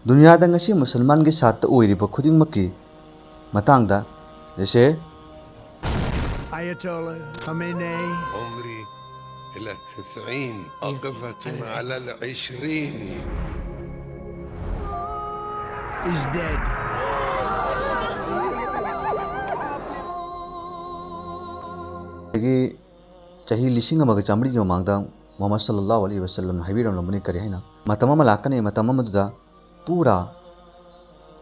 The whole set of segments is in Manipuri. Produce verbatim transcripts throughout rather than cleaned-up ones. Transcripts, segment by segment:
ꯗꯨꯅꯤꯌꯥꯗ ꯉꯁꯤ ꯃꯨꯁꯜꯃꯥꯟꯒꯤ ꯁꯥꯠꯇ ꯑꯣꯏꯔꯤꯕ ꯈꯨꯗꯤꯡꯃꯛꯀꯤ ꯃꯇꯥꯡꯗ ꯖꯩꯁꯦ Ayatollah Khamenei. عمري إلى تسعين، أقفة على العشرين. Is dead. ꯑꯗꯒꯤ ꯆꯍꯤ ꯂꯤꯁꯤꯡ ꯑꯃꯒ ꯆꯥꯃꯔꯤꯒꯤ ꯃꯃꯥꯡꯗ ꯃꯨꯍꯝꯃꯗ ꯁꯜꯂꯜꯂꯥꯍꯨ ꯑꯂꯩꯍꯤ ꯋꯥꯁꯜꯂꯝꯅ ꯍꯥꯏꯕꯤꯔꯝꯂꯝꯕꯅꯤ ꯀꯔꯤ ꯍꯥꯏꯅ? ꯃꯇꯝ ꯑꯃ ꯂꯥꯛꯀꯅꯤ, ꯃꯇꯝ ꯑꯃꯗꯨꯗ ꯄꯨꯔꯥ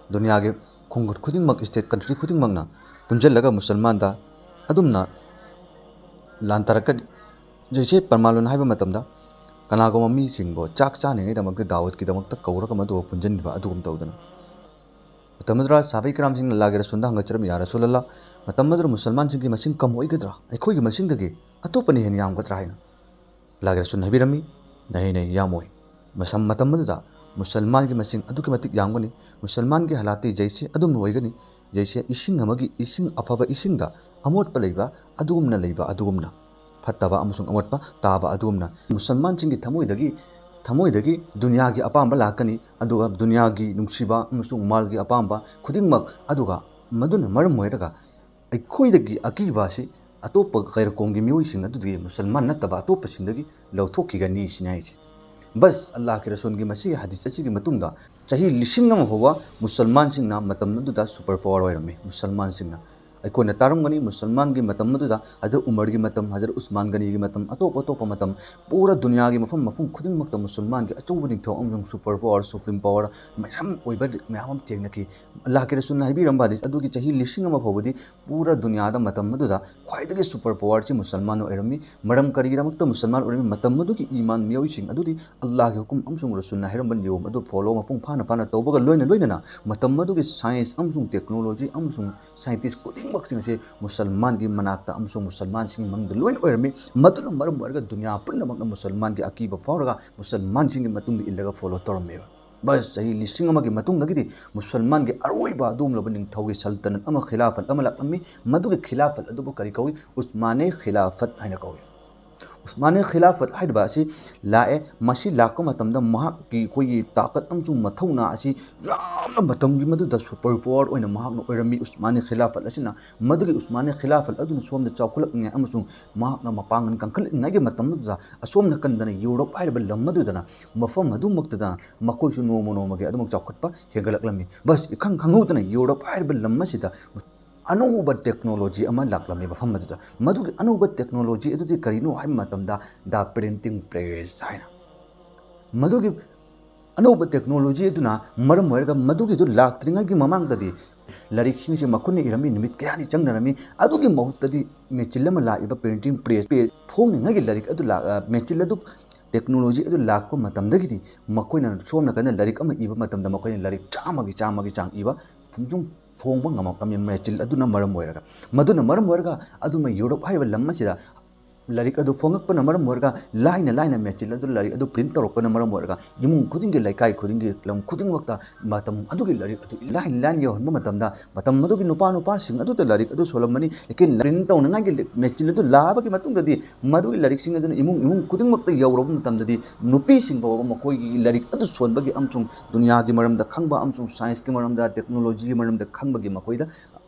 ꯗꯨꯅꯤꯌꯥꯒꯤ ꯈꯨꯡꯒꯪ ꯈꯨꯗꯤꯡꯃꯛ, state country ꯈꯨꯗꯤꯡꯃꯛꯅ ꯄꯨꯟꯁꯤꯜꯂꯒ ꯃꯨꯁꯜꯃꯥꯟꯗ ꯑꯗꯨꯝꯅ ꯂꯥꯟ ꯇꯥꯔꯛꯀꯅꯤ꯫ ꯖꯩꯁꯦ ꯄꯔꯃꯥꯂꯨꯟ ꯍꯥꯏꯕ ꯃꯇꯝꯗ ꯀꯅꯥꯒꯨꯝꯕ ꯃꯤꯁꯤꯡꯕꯨ ꯆꯥꯛ ꯆꯥꯅꯤꯡꯉꯩꯗꯃꯛꯇ ꯗꯥꯋꯠꯀꯤꯗꯃꯛꯇ ꯀꯧꯔꯒ ꯃꯗꯨ ꯄꯨꯟꯁꯤꯟꯕ ꯑꯗꯨꯒꯨꯝ ꯇꯧꯗꯅ꯫ ꯃꯇꯝ ꯑꯗꯨꯗ ꯁꯥꯕꯩ ꯀꯔꯥꯝꯁꯤꯡꯅ ꯑꯜꯂꯥꯍꯒꯤ ꯔꯁꯨꯜꯗ ꯍꯪꯒꯠꯆꯔꯝꯃꯤ, "ꯌꯥ ꯔꯁꯨꯜ ꯑꯜꯂꯥꯍ, ꯃꯇꯝ ꯑꯗꯨꯗ ꯃꯨꯁꯜꯃꯥꯟꯁꯤꯡꯒꯤ ꯃꯁꯤꯡ ꯀꯝ ꯑꯣꯏꯒꯗ꯭ꯔꯥ? ꯑꯩꯈꯣꯏꯒꯤ ꯃꯁꯤꯡꯗꯒꯤ ꯑꯇꯣꯞꯄꯅ ꯍꯦꯟꯅ ꯌꯥꯝꯒꯗ꯭ꯔꯥ?" ꯍꯥꯏꯅ ꯑꯜꯂꯥꯍꯒꯤ ꯔꯁꯨꯜꯅ ꯍꯥꯏꯕꯤꯔꯝꯃꯤ, "ꯅꯍꯩ ꯅꯍꯩ, ꯌꯥꯝꯃꯣꯏ꯫ ꯃꯁꯝ ꯃꯇꯝ ꯑꯗꯨꯗ ꯃꯨꯁꯜꯃꯥꯟꯒꯤ ꯃꯁꯤꯡ ꯑꯗꯨꯛꯀꯤ ꯃꯇꯤꯛ ꯌꯥꯝꯒꯅꯤ꯫ ꯃꯨꯁꯜꯃꯥꯟꯒꯤ ꯍꯥꯂꯥꯠꯇꯤ ꯖꯩꯁꯦ ꯑꯗꯨꯝꯅ ꯑꯣꯏꯒꯅꯤ꯫ ꯖꯩꯁꯦ ꯏꯁꯤꯡ ꯑꯃꯒꯤ, ꯏꯁꯤꯡ ꯑꯐꯕ ꯏꯁꯤꯡꯗ ꯑꯃꯣꯠꯄ ꯂꯩꯕ ꯑꯗꯨꯒꯨꯝꯅ ꯂꯩꯕ ꯑꯗꯨꯒꯨꯝꯅ, ꯐꯠꯇꯕ ꯑꯃꯁꯨꯡ ꯑꯃꯣꯠꯄ ꯇꯥꯕ ꯑꯗꯨꯒꯨꯝꯅ ꯃꯨꯁꯜꯃꯥꯟꯁꯤꯡꯒꯤ ꯊꯃꯣꯏꯗꯒꯤ, ꯊꯃꯣꯏꯗꯒꯤ ꯗꯨꯅꯤꯌꯥꯒꯤ ꯑꯄꯥꯝꯕ ꯂꯥꯛꯀꯅꯤ꯫ ꯑꯗꯨꯒ ꯗꯨꯅꯤꯌꯥꯒꯤ ꯅꯨꯡꯁꯤꯕ ꯑꯃꯁꯨꯡ ꯃꯥꯜꯒꯤ ꯑꯄꯥꯝꯕ ꯈꯨꯗꯤꯡꯃꯛ, ꯑꯗꯨꯒ ꯃꯗꯨꯅ ꯃꯔꯝ ꯑꯣꯏꯔꯒ ꯑꯩꯈꯣꯏꯗꯒꯤ ꯑꯀꯤꯕ ꯑꯁꯤ ꯑꯇꯣꯞꯄ ꯀꯩꯔꯣꯜꯒꯤ ꯃꯤꯑꯣꯏꯁꯤꯡ ꯑꯗꯨꯗꯒꯤ, ꯃꯨꯁꯜꯃꯥꯟ ꯅꯠꯇꯕ ꯑꯇꯣꯞꯄꯁꯤꯡꯗꯒꯤ ꯂꯧꯊꯣꯛꯈꯤꯒꯅꯤ ꯁꯤꯅꯤ ꯍꯥꯏꯁꯦ꯫ ꯕꯁ, ꯑꯜꯂꯥꯍꯒꯤ ꯔꯁꯨꯜꯒꯤ ꯃꯁꯤꯒꯤ ꯍꯗꯤꯁ ꯑꯁꯤꯒꯤ ꯃꯇꯨꯡꯗ ꯆꯍꯤ ꯂꯤꯁꯤꯡ ꯑꯃ ꯐꯥꯎꯕ ꯃꯨꯁꯜꯃꯥꯟꯁꯤꯡꯅ ꯃꯇꯝ ꯑꯗꯨꯗ super power ꯑꯣꯏꯔꯝꯃꯤ꯫ ꯃꯨꯁꯜꯃꯥꯟꯁꯤꯡꯅ, ꯑꯩꯈꯣꯏꯅ ꯇꯥꯔꯝꯒꯅꯤ, ꯃꯨꯁꯜꯃꯥꯟꯒꯤ ꯃꯇꯝ ꯑꯗꯨꯗ ꯍꯖꯔꯠ ꯎꯃꯔꯒꯤ ꯃꯇꯝ, ꯍꯖꯔꯠ ꯎꯁꯃꯥꯟ ꯒꯅꯤꯒꯤ ꯃꯇꯝ, ꯑꯇꯣꯞ ꯑꯇꯣꯞꯄ ꯃꯇꯝ, ꯄꯨꯔꯥ ꯗꯨꯅꯤꯌꯥꯒꯤ ꯃꯐꯝ ꯃꯐꯝ ꯈꯨꯗꯤꯡꯃꯛꯇ ꯃꯨꯁꯜꯃꯥꯟꯒꯤ ꯑꯆꯧꯕ ꯅꯤꯡꯊꯧ ꯑꯃꯁꯨꯡ super power, supreme power ꯃꯌꯥꯝ ꯑꯣꯏꯕ ꯃꯌꯥꯝ ꯑꯃ ꯊꯦꯡꯅꯈꯤ꯫ ꯑꯜꯂꯥꯍꯒꯤ ꯔꯁꯨꯜꯅ ꯍꯥꯏꯕꯤꯔꯝꯕ ꯍꯗꯤꯁ ꯑꯗꯨꯒꯤ ꯆꯍꯤ ꯂꯤꯁꯤꯡ ꯑꯃ ꯐꯥꯎꯕꯗꯤ ꯄꯨꯔꯥ ꯗꯨꯅꯤꯌꯥꯗ ꯃꯇꯝ ꯑꯗꯨꯗ ꯈ꯭ꯋꯥꯏꯗꯒꯤ super power ꯁꯤ ꯃꯨꯁꯜꯃꯥꯟ ꯑꯣꯏꯔꯝꯃꯤ꯫ ꯃꯔꯝ ꯀꯔꯤꯒꯤꯗꯃꯛꯇ ꯃꯨꯁꯜꯃꯥꯟ ꯑꯣꯏꯔꯝꯃꯤ? ꯃꯇꯝ ꯑꯗꯨꯒꯤ ꯏꯃꯥꯟ ꯃꯤꯑꯣꯏꯁꯤꯡ ꯑꯗꯨꯗꯤ ꯑꯜꯂꯥꯍꯒꯤ ꯍꯨꯀꯨꯝ ꯑꯃꯁꯨꯡ ꯔꯁꯨꯜꯅ ꯍꯥꯏꯔꯝꯕ ꯅꯤꯌꯣꯝ ꯑꯗꯨ follow ꯃꯄꯨꯡ ꯐꯥꯅ ꯐꯥꯅ ꯇꯧꯕꯒ ꯂꯣꯏꯅ ꯂꯣꯏꯅꯅ ꯃꯇꯝ ꯑꯗꯨꯒꯤ science ꯑꯃꯁꯨꯡ technology ꯑꯃꯁꯨꯡ scientist ꯈꯨꯗꯤꯡꯃꯛꯁꯤꯡ ꯑꯁꯤ ꯃꯨꯁꯜꯃꯥꯟꯒꯤ ꯃꯅꯥꯛꯇ ꯑꯃꯁꯨꯡ ꯃꯨꯁꯜꯃꯥꯟꯁꯤꯡꯒꯤ ꯃꯅꯨꯡꯗ ꯂꯣꯏꯅ ꯑꯣꯏꯔꯝꯃꯤ꯫ ꯃꯗꯨꯅ ꯃꯔꯝ ꯑꯣꯏꯔꯒ ꯗꯨꯅꯤꯌꯥ ꯄꯨꯝꯅꯃꯛꯅ ꯃꯨꯁꯜꯃꯥꯟꯒꯤ ꯑꯀꯤꯕ ꯐꯥꯎꯔꯒ ꯃꯨꯁꯜꯃꯥꯟꯁꯤꯡꯒꯤ ꯃꯇꯨꯡꯗ ꯏꯜꯂꯒ follow ꯇꯧꯔꯝꯃꯦꯕ꯫ ꯕꯁ, ꯆꯍꯤ ꯂꯤꯁꯤꯡ ꯑꯃꯒꯤ ꯃꯇꯨꯡꯗꯒꯤꯗꯤ ꯃꯨꯁꯜꯃꯥꯟꯒꯤ ꯑꯔꯣꯏꯕ ꯑꯗꯨꯒꯨꯝꯂꯕ ꯅꯤꯡꯊꯧꯒꯤ ꯁꯜꯇꯅꯠ ꯑꯃ, ꯈꯤꯂꯥꯐꯠ ꯑꯃ ꯂꯥꯛꯂꯝꯃꯤ꯫ ꯃꯗꯨꯒꯤ ꯈꯤꯂꯥꯐꯠ ꯑꯗꯨꯕꯨ ꯀꯔꯤ ꯀꯧꯏ? ꯎꯁꯃꯥꯅꯤ ꯈꯤꯂꯥꯐꯠ ꯍꯥꯏꯅ ꯀꯧꯏ꯫ ꯎꯁꯃꯥꯅꯤ ꯈꯤꯂꯥꯐꯠ ꯍꯥꯏꯔꯤꯕ ꯑꯁꯤ ꯂꯥꯛꯑꯦ꯫ ꯃꯁꯤ ꯂꯥꯛꯄ ꯃꯇꯝꯗ ꯃꯍꯥꯛꯀꯤ ꯑꯩꯈꯣꯏꯒꯤ ꯇꯥꯀꯠ ꯑꯃꯁꯨꯡ ꯃꯊꯧꯅꯥ ꯑꯁꯤ ꯌꯥꯝꯅ ꯃꯇꯝꯒꯤ ꯃꯗꯨꯗ ꯁꯨꯄꯔ ꯄꯋꯥꯔ ꯑꯣꯏꯅ ꯃꯍꯥꯛꯅ ꯑꯣꯏꯔꯝꯃꯤ꯫ ꯎꯁꯃꯥꯅꯤ ꯈꯤꯂꯥꯐꯠ ꯑꯁꯤꯅ ꯃꯗꯨꯒꯤ ꯎꯁꯃꯥꯅꯤ ꯈꯤꯂꯥꯐꯠ ꯑꯗꯨꯅ ꯁꯣꯝꯗ ꯆꯥꯎꯈꯠꯂꯛꯅꯤꯡꯉꯥꯏ ꯑꯃꯁꯨꯡ ꯃꯍꯥꯛꯅ ꯃꯄꯥꯡꯒꯜ ꯀꯟꯈꯠꯂꯛꯅꯤꯡꯉꯥꯏꯒꯤ ꯃꯇꯝꯗꯨꯗ ꯑꯁꯣꯝ ꯅꯥꯀꯟꯗꯅ ꯌꯨꯔꯣꯞ ꯍꯥꯏꯔꯤꯕ ꯂꯝ ꯑꯗꯨꯗꯅ ꯃꯐꯝ ꯑꯗꯨꯃꯛꯇꯗ ꯃꯈꯣꯏꯁꯨ ꯅꯣꯡꯃ ꯅꯣꯡꯃꯒꯤ ꯑꯗꯨꯃꯛ ꯆꯥꯎꯈꯠꯄ ꯍꯦꯟꯒꯠꯂꯛꯂꯝꯃꯤ꯫ ꯕꯁ ꯏꯈꯪ ꯈꯪꯍꯧꯗꯅ ꯌꯨꯔꯣꯞ ꯍꯥꯏꯔꯤꯕ ꯂꯝ ꯑꯁꯤꯗ ꯑꯅꯧꯕ ꯇꯦꯛꯅꯣꯂꯣꯖꯤ ꯑꯃ ꯂꯥꯛꯂꯝꯃꯤ ꯃꯐꯝ ꯑꯗꯨꯗ꯫ ꯃꯗꯨꯒꯤ ꯑꯅꯧꯕ ꯇꯦꯛꯅꯣꯂꯣꯖꯤ ꯑꯗꯨꯗꯤ ꯀꯔꯤꯅꯣ ꯍꯥꯏꯕ ꯃꯇꯝꯗ, ꯗ ꯄ꯭ꯔꯤꯟꯇꯤꯡ ꯄ꯭ꯔꯦꯁ ꯍꯥꯏꯅ꯫ ꯃꯗꯨꯒꯤ ꯑꯅꯧꯕ ꯇꯦꯛꯅꯣꯂꯣꯖꯤ ꯑꯗꯨꯅ ꯃꯔꯝ ꯑꯣꯏꯔꯒ ꯃꯗꯨꯒꯤꯗꯨ ꯂꯥꯛꯇ꯭ꯔꯤꯉꯩꯒꯤ ꯃꯃꯥꯡꯗꯗꯤ ꯂꯥꯏꯔꯤꯛꯁꯤꯡꯁꯦ ꯃꯈꯨꯠꯅ ꯏꯔꯝꯃꯤ, ꯅꯨꯃꯤꯠ ꯀꯌꯥꯅꯤ ꯆꯪꯅꯔꯝꯃꯤ꯫ ꯑꯗꯨꯒꯤ ꯃꯍꯨꯠꯇꯗꯤ ꯃꯦꯆꯤꯟ ꯑꯃ ꯂꯥꯛꯏꯕ, ꯄ꯭ꯔꯤꯟꯇꯤꯡ ꯄ꯭ꯔꯦꯁ, ꯄ꯭ꯔꯦꯁ ꯐꯣꯡꯅꯤꯡꯉꯥꯏꯒꯤ ꯂꯥꯏꯔꯤꯛ ꯑꯗꯨ ꯂꯥꯛ-, ꯑ, ꯃꯦꯆꯤꯟ ꯑꯗꯨ, ꯇꯦꯛꯅꯣꯂꯣꯖꯤ ꯑꯗꯨ ꯂꯥꯛꯄ ꯃꯇꯝꯗꯒꯤꯗꯤ ꯃꯈꯣꯏꯅ ꯁꯣꯝ ꯅꯥꯀꯟꯗ ꯂꯥꯏꯔꯤꯛ ꯑꯃ ꯏꯕ ꯃꯇꯝꯗ ꯃꯈꯣꯏꯅ ꯂꯥꯏꯔꯤꯛ ꯆꯥꯝꯃꯒꯤ ꯆꯥꯝꯃꯒꯤ ꯆꯥꯡ ꯏꯕ ꯁꯨꯝ ꯐꯣꯡꯕ ꯉꯝꯃꯛꯂꯝꯃꯤ ꯃꯦꯆꯤꯟ ꯑꯗꯨꯅ ꯃꯔꯝ ꯑꯣꯏꯔꯒ꯫ ꯃꯗꯨꯅ ꯃꯔꯝ ꯑꯣꯏꯔꯒ ꯑꯗꯨꯃ ꯌꯨꯔꯣꯞ ꯍꯥꯏꯔꯤꯕ ꯂꯝ ꯑꯁꯤꯗ ꯂꯥꯏꯔꯤꯛ ꯑꯗꯨ ꯐꯣꯡꯉꯛꯄꯅ ꯃꯔꯝ ꯑꯣꯏꯔꯒ ꯂꯥꯏꯅ ꯂꯥꯏꯅ ꯃꯦꯆꯤꯟ ꯑꯗꯨ, ꯂꯥꯏꯔꯤꯛ ꯑꯗꯨ ꯄ꯭ꯔꯤꯟꯠ ꯇꯧꯔꯛꯄꯅ ꯃꯔꯝ ꯑꯣꯏꯔꯒ ꯏꯃꯨꯡ ꯈꯨꯗꯤꯡꯒꯤ, ꯂꯩꯀꯥꯏ ꯈꯨꯗꯤꯡꯒꯤ, ꯂꯝ ꯈꯨꯗꯤꯡꯃꯛꯇ ꯃꯇꯝ ꯑꯗꯨꯒꯤ ꯂꯥꯏꯔꯤꯛ ꯑꯗꯨ ꯏꯂꯥꯏ ꯂꯥꯏꯅ ꯌꯧꯍꯟꯕ ꯃꯇꯝꯗ, ꯃꯇꯝ ꯑꯗꯨꯒꯤ ꯅꯨꯄꯥ ꯅꯨꯄꯥꯁꯤꯡ ꯑꯗꯨꯗ ꯂꯥꯏꯔꯤꯛ ꯑꯗꯨ ꯁꯣꯜꯂꯝꯃꯅꯤ꯫ ꯂꯦꯀꯤꯟ ꯄ꯭ꯔꯤꯟꯠ ꯇꯧꯅꯉꯥꯏꯒꯤ ꯂꯦ-, ꯃꯦꯆꯤꯟ ꯑꯗꯨ ꯂꯥꯛꯑꯕꯒꯤ ꯃꯇꯨꯡꯗꯗꯤ ꯃꯗꯨꯒꯤ ꯂꯥꯏꯔꯤꯛꯁꯤꯡ ꯑꯗꯨꯅ ꯏꯃꯨꯡ, ꯏꯃꯨꯡ ꯈꯨꯗꯤꯡꯃꯛꯇ ꯌꯧꯔꯕ ꯃꯇꯝꯗꯗꯤ ꯅꯨꯄꯤꯁꯤꯡ ꯐꯥꯎꯕ ꯃꯈꯣꯏꯒꯤ ꯂꯥꯏꯔꯤꯛ ꯑꯗꯨ ꯁꯣꯟꯕꯒꯤ ꯑꯃꯁꯨꯡ ꯗꯨꯅꯤꯌꯥꯒꯤ ꯃꯔꯝꯗ ꯈꯪꯕ ꯑꯃꯁꯨꯡ ꯁꯥꯏꯟꯁꯀꯤ ꯃꯔꯝꯗ, ꯇꯦꯛꯅꯣꯂꯣꯖꯤꯒꯤ ꯃꯔꯝꯗ ꯈꯪꯕꯒꯤ ꯃꯈꯣꯏꯗ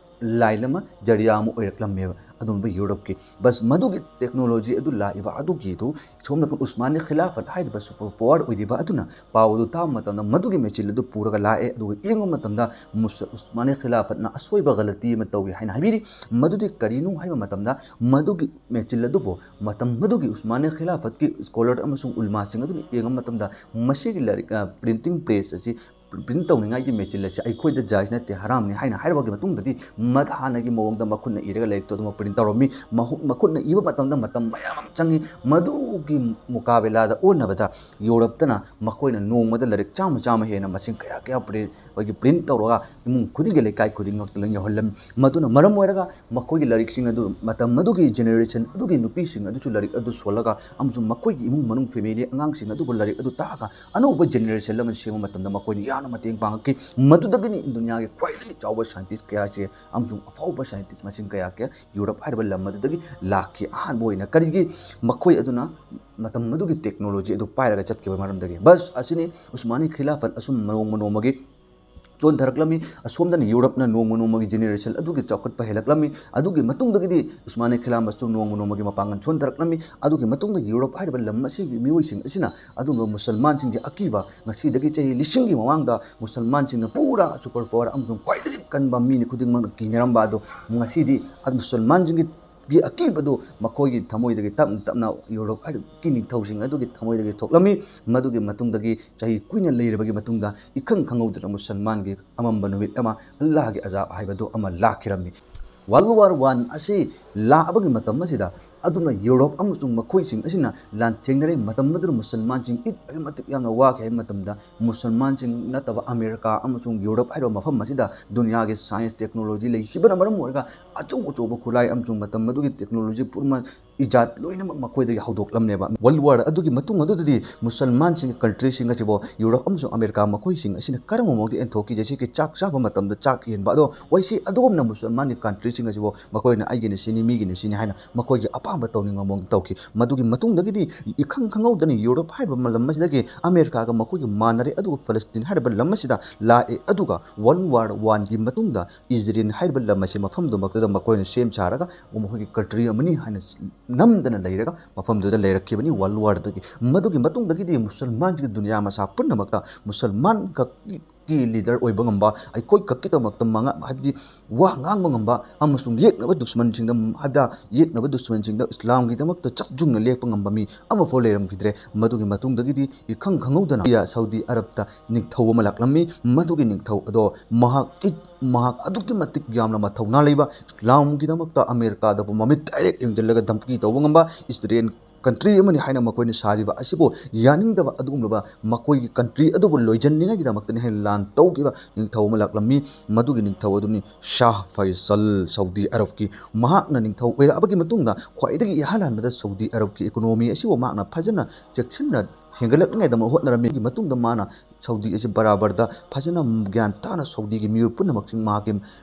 ꯂꯥꯏꯟ ꯑꯃ, ꯖꯔꯤꯌꯥ ꯑꯃ ꯑꯣꯏꯔꯛꯂꯝꯃꯦꯕ ꯑꯗꯨꯝꯕ ꯌꯨꯔꯣꯞꯀꯤ꯫ ꯕꯁ ꯃꯗꯨꯒꯤ ꯇꯦꯛꯅꯣꯂꯣꯖꯤ ꯑꯗꯨ ꯂꯥꯛꯏꯕ ꯑꯗꯨꯒꯤꯗꯨ ꯁꯣꯝ ꯅꯥꯀꯟ ꯎꯁꯃꯥꯅꯤ ꯈꯤꯂꯥꯐꯠ ꯍꯥꯏꯔꯤꯕ ꯁꯨꯄꯔ ꯄꯋꯥꯔ ꯑꯣꯏꯔꯤꯕ ꯑꯗꯨꯅ ꯄꯥꯎ ꯑꯗꯨ ꯇꯥꯕ ꯃꯇꯝꯗ ꯃꯗꯨꯒꯤ ꯃꯦꯆꯤꯟ ꯑꯗꯨ ꯄꯨꯔꯒ ꯂꯥꯛꯑꯦ꯫ ꯑꯗꯨꯒ ꯌꯦꯡꯕ ꯃꯇꯝꯗ ꯃꯨꯁ-, ꯎꯁꯃꯥꯅꯤ ꯈꯤꯂꯥꯐꯠꯅ ꯑꯁꯣꯏꯕ, ꯒꯂꯇꯤ ꯑꯃ ꯇꯧꯏ ꯍꯥꯏꯅ ꯍꯥꯏꯕꯤꯔꯤ꯫ ꯃꯗꯨꯗꯤ ꯀꯔꯤꯅꯣ ꯍꯥꯏꯕ ꯃꯇꯝꯗ ꯃꯗꯨꯒꯤ ꯃꯦꯆꯤꯟ ꯑꯗꯨꯕꯨ ꯃꯇꯝ ꯃꯗꯨꯒꯤ ꯎꯁꯃꯥꯅꯤ ꯈꯤꯂꯥꯐꯠꯀꯤ ꯁ꯭ꯀꯣꯂꯔ ꯑꯃꯁꯨꯡ ꯎꯂꯃꯥꯁꯤꯡ ꯑꯗꯨꯅ ꯌꯦꯡꯕ ꯃꯇꯝꯗ ꯃꯁꯤꯒꯤ ꯂꯥꯏꯔꯤꯛ, ꯑ, ꯄ꯭ꯔꯤꯟꯇꯤꯡ ꯄ꯭ꯔꯦꯁ ꯑꯁꯤ ꯄ꯭ꯔꯤꯟꯠ ꯇꯧꯅꯤꯡꯉꯥꯏꯒꯤ ꯃꯦꯆꯤꯟ ꯑꯁꯤ ꯑꯩꯈꯣꯏꯗ ꯖꯥꯏꯖ ꯅꯠꯇꯦ, ꯍꯔꯥꯝꯅꯤ ꯍꯥꯏꯅ ꯍꯥꯏꯔꯕꯒꯤ ꯃꯇꯨꯡꯗꯗꯤ ꯃꯗ ꯍꯥꯟꯅꯒꯤ ꯃꯑꯣꯡꯗ ꯃꯈꯨꯠꯅ ꯏꯔꯒ ꯂꯥꯏꯔꯤꯛꯇꯣ ꯑꯗꯨꯃꯛ ꯄ꯭ꯔꯤꯟꯠ ꯇꯧꯔꯝꯃꯤ꯫ ꯃꯍꯨ-, ꯃꯈꯨꯠꯅ ꯏꯕ ꯃꯇꯝꯗ ꯃꯇꯝ ꯃꯌꯥꯝ ꯑꯃ ꯆꯪꯉꯤ꯫ ꯃꯗꯨꯒꯤ ꯃꯨꯀꯥꯕꯦꯂꯥꯗ ꯑꯣꯟꯅꯕꯗ ꯌꯨꯔꯣꯞꯇꯅ ꯃꯈꯣꯏꯅ ꯅꯣꯡꯃꯗ ꯂꯥꯏꯔꯤꯛ ꯆꯥꯝꯃ ꯆꯥꯝꯃ ꯍꯦꯟꯅ ꯃꯁꯤꯡ ꯀꯌꯥ ꯀꯌꯥ ꯄ꯭ꯔꯤꯟꯠ, ꯑꯩꯈꯣꯏꯒꯤ ꯄ꯭ꯔꯤꯟꯠ ꯇꯧꯔꯒ ꯏꯃꯨꯡ ꯈꯨꯗꯤꯡꯒꯤ, ꯂꯩꯀꯥꯏ ꯈꯨꯗꯤꯡꯃꯛꯇ ꯂꯣꯏ ꯌꯧꯍꯜꯂꯝꯃꯤ꯫ ꯃꯗꯨꯅ ꯃꯔꯝ ꯑꯣꯏꯔꯒ ꯃꯈꯣꯏꯒꯤ ꯂꯥꯏꯔꯤꯛꯁꯤꯡ ꯑꯗꯨ ꯃꯇꯝ ꯑꯗꯨꯒꯤ ꯖꯦꯅꯦꯔꯦꯁꯟ ꯑꯗꯨꯒꯤ ꯅꯨꯄꯤꯁꯤꯡ ꯑꯗꯨꯁꯨ ꯂꯥꯏꯔꯤꯛ ꯑꯗꯨ ꯁꯣꯜꯂꯒ ꯑꯃꯁꯨꯡ ꯃꯈꯣꯏꯒꯤ ꯏꯃꯨꯡ ꯃꯅꯨꯡ ꯐꯦꯃꯤꯂꯤ ꯑꯉꯥꯡꯁꯤꯡ ꯑꯗꯨꯕꯨ ꯂꯥꯏꯔꯤꯛ ꯑꯗꯨ ꯇꯥꯛꯑꯒ ꯑꯅꯧꯕ ꯖꯦꯅꯦꯔꯦꯁꯟ ꯑꯃ ꯁꯦꯝꯕ ꯃꯇꯝꯗ ꯃꯈꯣꯏꯅ ꯌꯥꯝꯅ ꯃꯇꯦꯡ ꯄꯥꯡꯉꯛꯈꯤ꯫ ꯃꯗꯨꯗꯒꯤꯅꯤ ꯗꯨꯅꯤꯌꯥꯒꯤ ꯈ꯭ꯋꯥꯏꯗꯒꯤ ꯆꯥꯎꯕ scientist ꯀꯌꯥꯁꯦ ꯑꯃꯁꯨꯡ ꯑꯐꯥꯎꯕ scientist ꯃꯁꯤꯡ ꯀꯌꯥ ꯀꯌꯥ ꯌꯨꯔꯣꯞ ꯍꯥꯏꯔꯤꯕ ꯂꯝ ꯑꯗꯨꯗꯒꯤ ꯂꯥꯛꯈꯤ꯫ ꯑꯍꯥꯟꯕ ꯑꯣꯏꯅ ꯀꯔꯤꯒꯤ? ꯃꯈꯣꯏ ꯑꯗꯨꯅ ꯃꯇꯝ ꯑꯗꯨꯒꯤ technology ꯑꯗꯨ ꯄꯥꯏꯔꯒ ꯆꯠꯈꯤꯕ ꯃꯔꯝꯗꯒꯤ꯫ ꯕꯁ ꯑꯁꯤꯅꯤ ꯎꯁꯃꯥꯅꯤ ꯈꯤꯂꯥꯐꯠ ꯑꯁꯨꯝ ꯅꯣꯡꯃ ꯅꯣꯡꯃꯒꯤ ꯆꯣꯟꯊꯔꯛꯂꯝꯃꯤ꯫ ꯑꯁꯣꯝꯗꯅ ꯌꯨꯔꯞꯅ ꯅꯣꯡꯃ ꯅꯣꯡꯃꯒꯤ generation ꯑꯗꯨꯒꯤ ꯆꯥꯎꯈꯠꯄ ꯍꯦꯜꯂꯛꯂꯝꯃꯤ꯫ ꯑꯗꯨꯒꯤ ꯃꯇꯨꯡꯗꯒꯤꯗꯤ ꯎꯁꯃꯥꯅꯤ ꯈꯤꯂꯥꯐꯠꯁꯨ ꯅꯣꯡꯃ ꯅꯣꯡꯃꯒꯤ ꯃꯄꯥꯡꯒꯜ ꯁꯣꯟꯊꯔꯛꯂꯝꯃꯤ꯫ ꯑꯗꯨꯒꯤ ꯃꯇꯨꯡꯗ ꯌꯨꯔꯣꯞ ꯍꯥꯏꯔꯤꯕ ꯂꯝ ꯑꯁꯤꯒꯤ ꯃꯤꯑꯣꯏꯁꯤꯡ ꯑꯁꯤꯅ ꯑꯗꯨꯒꯨꯝꯂꯕ ꯃꯨꯁꯜꯃꯥꯟꯁꯤꯡꯒꯤ ꯑꯀꯤꯕ, ꯉꯁꯤꯗꯒꯤ ꯆꯍꯤ ꯂꯤꯁꯤꯡꯒꯤ ꯃꯃꯥꯡꯗ ꯃꯨꯁꯜꯃꯥꯟꯁꯤꯡꯅ ꯄꯨꯔꯥ super power ꯑꯃꯁꯨꯡ ꯈ꯭ꯋꯥꯏꯗꯒꯤ ꯀꯟꯕ ꯃꯤꯅꯤ ꯈꯨꯗꯤꯡꯃꯛꯅ ꯀꯤꯅꯔꯝꯕ ꯑꯗꯨ ꯉꯁꯤꯗꯤ ꯃꯨꯁꯜꯃꯥꯟꯁꯤꯡꯒꯤ ꯒꯤ ꯑꯀꯤꯕꯗꯨ ꯃꯈꯣꯏꯒꯤ ꯊꯃꯣꯏꯗꯒꯤ ꯇꯞꯅ ꯇꯞꯅ ꯌꯨꯔꯣꯞ ꯍꯥꯏꯔꯤꯕ ꯅꯤꯡꯊꯧꯁꯤꯡ ꯑꯗꯨꯒꯤ ꯊꯃꯣꯏꯗꯒꯤ ꯊꯣꯛꯂꯝꯃꯤ꯫ ꯃꯗꯨꯒꯤ ꯃꯇꯨꯡꯗꯒꯤ ꯆꯍꯤ ꯀꯨꯏꯅ ꯂꯩꯔꯕꯒꯤ ꯃꯇꯨꯡꯗ ꯏꯈꯪ ꯈꯪꯍꯧꯗꯅ ꯃꯨꯁꯜꯃꯥꯟꯒꯤ ꯑꯃꯝꯕ ꯅꯨꯃꯤꯠ ꯑꯃ, ꯑꯜꯂꯥꯍꯒꯤ ꯑꯖꯥꯕ ꯍꯥꯏꯕꯗꯨ ꯑꯃ ꯂꯥꯛꯈꯤꯔꯝꯃꯤ꯫ World War One ꯑꯁꯤ ꯂꯥꯛꯑꯕꯒꯤ ꯃꯇꯝ ꯑꯁꯤꯗ ꯑꯗꯨꯅ ꯌꯨꯔꯣꯞ ꯑꯃꯁꯨꯡ ꯃꯈꯣꯏꯁꯤꯡ ꯑꯁꯤꯅ ꯂꯥꯟꯊꯦꯡꯅꯔꯦ꯫ ꯃꯇꯝ ꯑꯗꯨꯗ ꯃꯨꯁꯜꯃꯥꯟꯁꯤꯡ ꯏꯠ ꯑꯗꯨꯛꯀꯤ ꯃꯇꯤꯛ ꯌꯥꯝꯅ ꯋꯥꯈꯤ ꯍꯥꯏꯕ ꯃꯇꯝꯗ ꯃꯨꯁꯜꯃꯥꯟꯁꯤꯡ ꯅꯠꯇꯕ ꯑꯃꯦꯔꯤꯀꯥ ꯑꯃꯁꯨꯡ ꯌꯨꯔꯣꯞ ꯍꯥꯏꯔꯤꯕ ꯃꯐꯝ ꯑꯁꯤꯗ ꯗꯨꯅꯤꯌꯥꯒꯤ science technology ꯂꯩꯈꯤꯕꯅ ꯃꯔꯝ ꯑꯣꯏꯔꯒ ꯑꯆꯧ ꯑꯆꯧꯕ ꯈꯨꯠꯂꯥꯏ ꯑꯃꯁꯨꯡ ꯃꯇꯝ ꯑꯗꯨꯒꯤ technology ꯄꯨꯝꯅꯃꯛ ꯏꯖꯥꯠ ꯂꯣꯏꯅꯃꯛ ꯃꯈꯣꯏꯗꯒꯤ ꯍꯧꯗꯣꯛꯂꯝꯅꯦꯕ꯫ World War ꯑꯗꯨꯒꯤ ꯃꯇꯨꯡ ꯑꯗꯨꯗꯗꯤ ꯃꯨꯁꯜꯃꯥꯟꯁꯤꯡꯒꯤ countryꯁꯤꯡ ꯑꯁꯤꯕꯨ ꯌꯨꯔꯣꯞ ꯑꯃꯁꯨꯡ ꯑꯃꯦꯔꯤꯀꯥ ꯃꯈꯣꯏꯁꯤꯡ ꯑꯁꯤꯅ ꯀꯔꯝꯕ ꯃꯑꯣꯡꯗ ꯌꯦꯟꯊꯣꯛꯈꯤ? ꯖꯩꯁꯦ ꯀꯤ ꯆꯥꯛ ꯆꯥꯕ ꯃꯇꯝꯗ ꯆꯥꯛ ꯌꯦꯟꯕ ꯑꯗꯣ ꯋꯥꯏꯁꯤ ꯑꯗꯨꯒꯨꯝꯅ ꯃꯨꯁꯜꯃꯥꯟꯒꯤ countryꯁꯤꯡ ꯑꯁꯤꯕꯨ ꯃꯈꯣꯏꯅ ꯑꯩꯒꯤꯅ ꯁꯤꯅꯤ, ꯃꯤꯒꯤꯅ ꯁꯤꯅꯤ ꯍꯥꯏꯅ ꯃꯈꯣꯏꯒꯤ ꯑꯄꯥꯝꯕ ꯇꯧꯅꯤꯡꯕ ꯃꯑꯣꯡꯗ ꯇꯧꯈꯤ꯫ ꯃꯗꯨꯒꯤ ꯃꯇꯨꯡꯗꯒꯤꯗꯤ ꯏꯈꯪ ꯈꯪꯍꯧꯗꯅ ꯌꯨꯔꯣꯞ ꯍꯥꯏꯔꯤꯕ ꯂꯝ ꯑꯁꯤꯗꯒꯤ ꯑꯃꯦꯔꯤꯀꯥꯒ ꯃꯈꯣꯏꯒꯤ ꯃꯥꯟꯅꯔꯦ꯫ ꯑꯗꯨꯒ ꯐꯂꯁꯇꯤꯟ ꯍꯥꯏꯔꯤꯕ ꯂꯝ ꯑꯁꯤꯗ ꯂꯥꯛꯑꯦ꯫ ꯑꯗꯨꯒ World War Oneꯒꯤ ꯃꯇꯨꯡꯗ ꯏꯖꯔꯦꯜ ꯍꯥꯏꯔꯤꯕ ꯂꯝ ꯑꯁꯤ ꯃꯐꯝꯗꯨꯃꯛꯇꯗ ꯃꯈꯣꯏꯅ ꯁꯦꯝ ꯁꯥꯔꯒ ꯃꯈꯣꯏꯒꯤ country ꯑꯃꯅꯤ ꯍꯥꯏꯅ ꯅꯝꯗꯅ ꯂꯩꯔꯒ ꯃꯐꯝꯗꯨꯗ ꯂꯩꯔꯛꯈꯤꯕꯅꯤ꯫ World Warꯗꯒꯤ ꯃꯗꯨꯒꯤ ꯃꯇꯨꯡꯗꯒꯤꯗꯤ ꯃꯨꯁꯜꯃꯥꯟꯁꯤꯡꯒꯤ ꯗꯨꯅꯤꯌꯥ ꯃꯁꯥ ꯄꯨꯝꯅꯃꯛꯇ ꯃꯨꯁꯜꯃꯥꯟ ꯈꯛꯀꯤ leader ꯑꯣꯏꯕ ꯉꯝꯕ, ꯑꯩꯈꯣꯏ ꯈꯛꯀꯤꯗꯃꯛꯇ ꯃꯉꯥ ꯍꯥꯏꯕꯗꯤ ꯋꯥ ꯉꯥꯡꯕ ꯉꯝꯕ ꯑꯃꯁꯨꯡ ꯌꯦꯛꯅꯕ ꯗꯨꯁꯃꯟꯁꯤꯡꯗ ꯍꯥꯏꯕꯗ ꯌꯦꯛꯅꯕ ꯗꯨꯁꯃꯟꯁꯤꯡꯗ ꯏꯁꯂꯥꯝꯒꯤꯗꯃꯛꯇ ꯆꯞ ꯌꯨꯡꯅ ꯂꯦꯞꯄ ꯉꯝꯕ ꯃꯤ ꯑꯃꯐꯥꯎ ꯂꯩꯔꯝꯈꯤꯗ꯭ꯔꯦ꯫ ꯃꯗꯨꯒꯤ ꯃꯇꯨꯡꯗꯒꯤꯗꯤ ꯏꯈꯪ ꯈꯪꯍꯧꯗꯅ ꯁꯥꯎꯗꯤ ꯑꯔꯕꯇ ꯅꯤꯡꯊꯧ ꯑꯃ ꯂꯥꯛꯂꯝꯃꯤ꯫ ꯃꯗꯨꯒꯤ ꯅꯤꯡꯊꯧ ꯑꯗꯣ ꯃꯍꯥꯛ ꯃꯍꯥꯛ ꯑꯗꯨꯛꯀꯤ ꯃꯇꯤꯛ ꯌꯥꯝꯅ ꯃꯊꯧꯅꯥ ꯂꯩꯕ, ꯏꯁꯂꯥꯝꯒꯤꯗꯃꯛꯇ ꯑꯃꯦꯔꯤꯀꯥꯗꯕꯨ ꯃꯃꯤꯠ direct ꯌꯦꯡꯁꯤꯜꯂꯒ ꯙꯝꯀꯤ ꯇꯧꯕ ꯉꯝꯕ, ꯏꯁꯇꯦꯂꯤꯟ country ꯑꯃꯅꯤ ꯍꯥꯏꯅ ꯃꯈꯣꯏꯅ ꯁꯥꯔꯤꯕ ꯑꯁꯤꯕꯨ ꯌꯥꯅꯤꯡꯗꯕ ꯑꯗꯨꯒꯨꯝꯂꯕ ꯃꯈꯣꯏꯒꯤ country ꯑꯗꯨꯕꯨ ꯂꯣꯏꯁꯤꯟꯅꯤꯡꯉꯥꯏꯒꯤꯗꯃꯛꯇꯅꯤ ꯍꯥꯏꯅ ꯂꯥꯟ ꯇꯧꯈꯤꯕ ꯅꯤꯡꯊꯧ ꯑꯃ ꯂꯥꯛꯂꯝꯃꯤ꯫ ꯃꯗꯨꯒꯤ ꯅꯤꯡꯊꯧ ꯑꯗꯨꯅꯤ ꯁꯥꯍ ꯐꯩꯁꯜ, ꯁꯥꯎꯗꯤ ꯑꯔꯕꯀꯤ꯫ ꯃꯍꯥꯛꯅ ꯅꯤꯡꯊꯧ ꯑꯣꯏꯔꯛꯑꯕꯒꯤ ꯃꯇꯨꯡꯗ ꯈ꯭ꯋꯥꯏꯗꯒꯤ ꯏꯍꯥꯟ ꯍꯥꯟꯕꯗ ꯁꯥꯎꯗꯤ ꯑꯔꯕꯀꯤ economy ꯑꯁꯤꯕꯨ ꯃꯍꯥꯛꯅ ꯐꯖꯅ ꯆꯦꯛꯁꯤꯟꯅ ꯍꯦꯟꯒꯠꯂꯛꯅꯤꯡꯉꯥꯏꯗꯃꯛ ꯍꯣꯠꯅꯔꯝꯃꯤ꯫ ꯃꯇꯨꯡꯗ ꯃꯥꯅ ꯁꯥꯎꯗꯤ ꯑꯁꯤ ꯕꯔꯥꯕꯔꯗ ꯐꯖꯅ ꯒ꯭ꯌꯥꯟ ꯇꯥꯅ ꯁꯥꯎꯗꯤꯒꯤ ꯃꯤꯑꯣꯏ ꯄꯨꯝꯅꯃꯛꯁꯤꯡ ꯃꯍꯥꯛꯀꯤ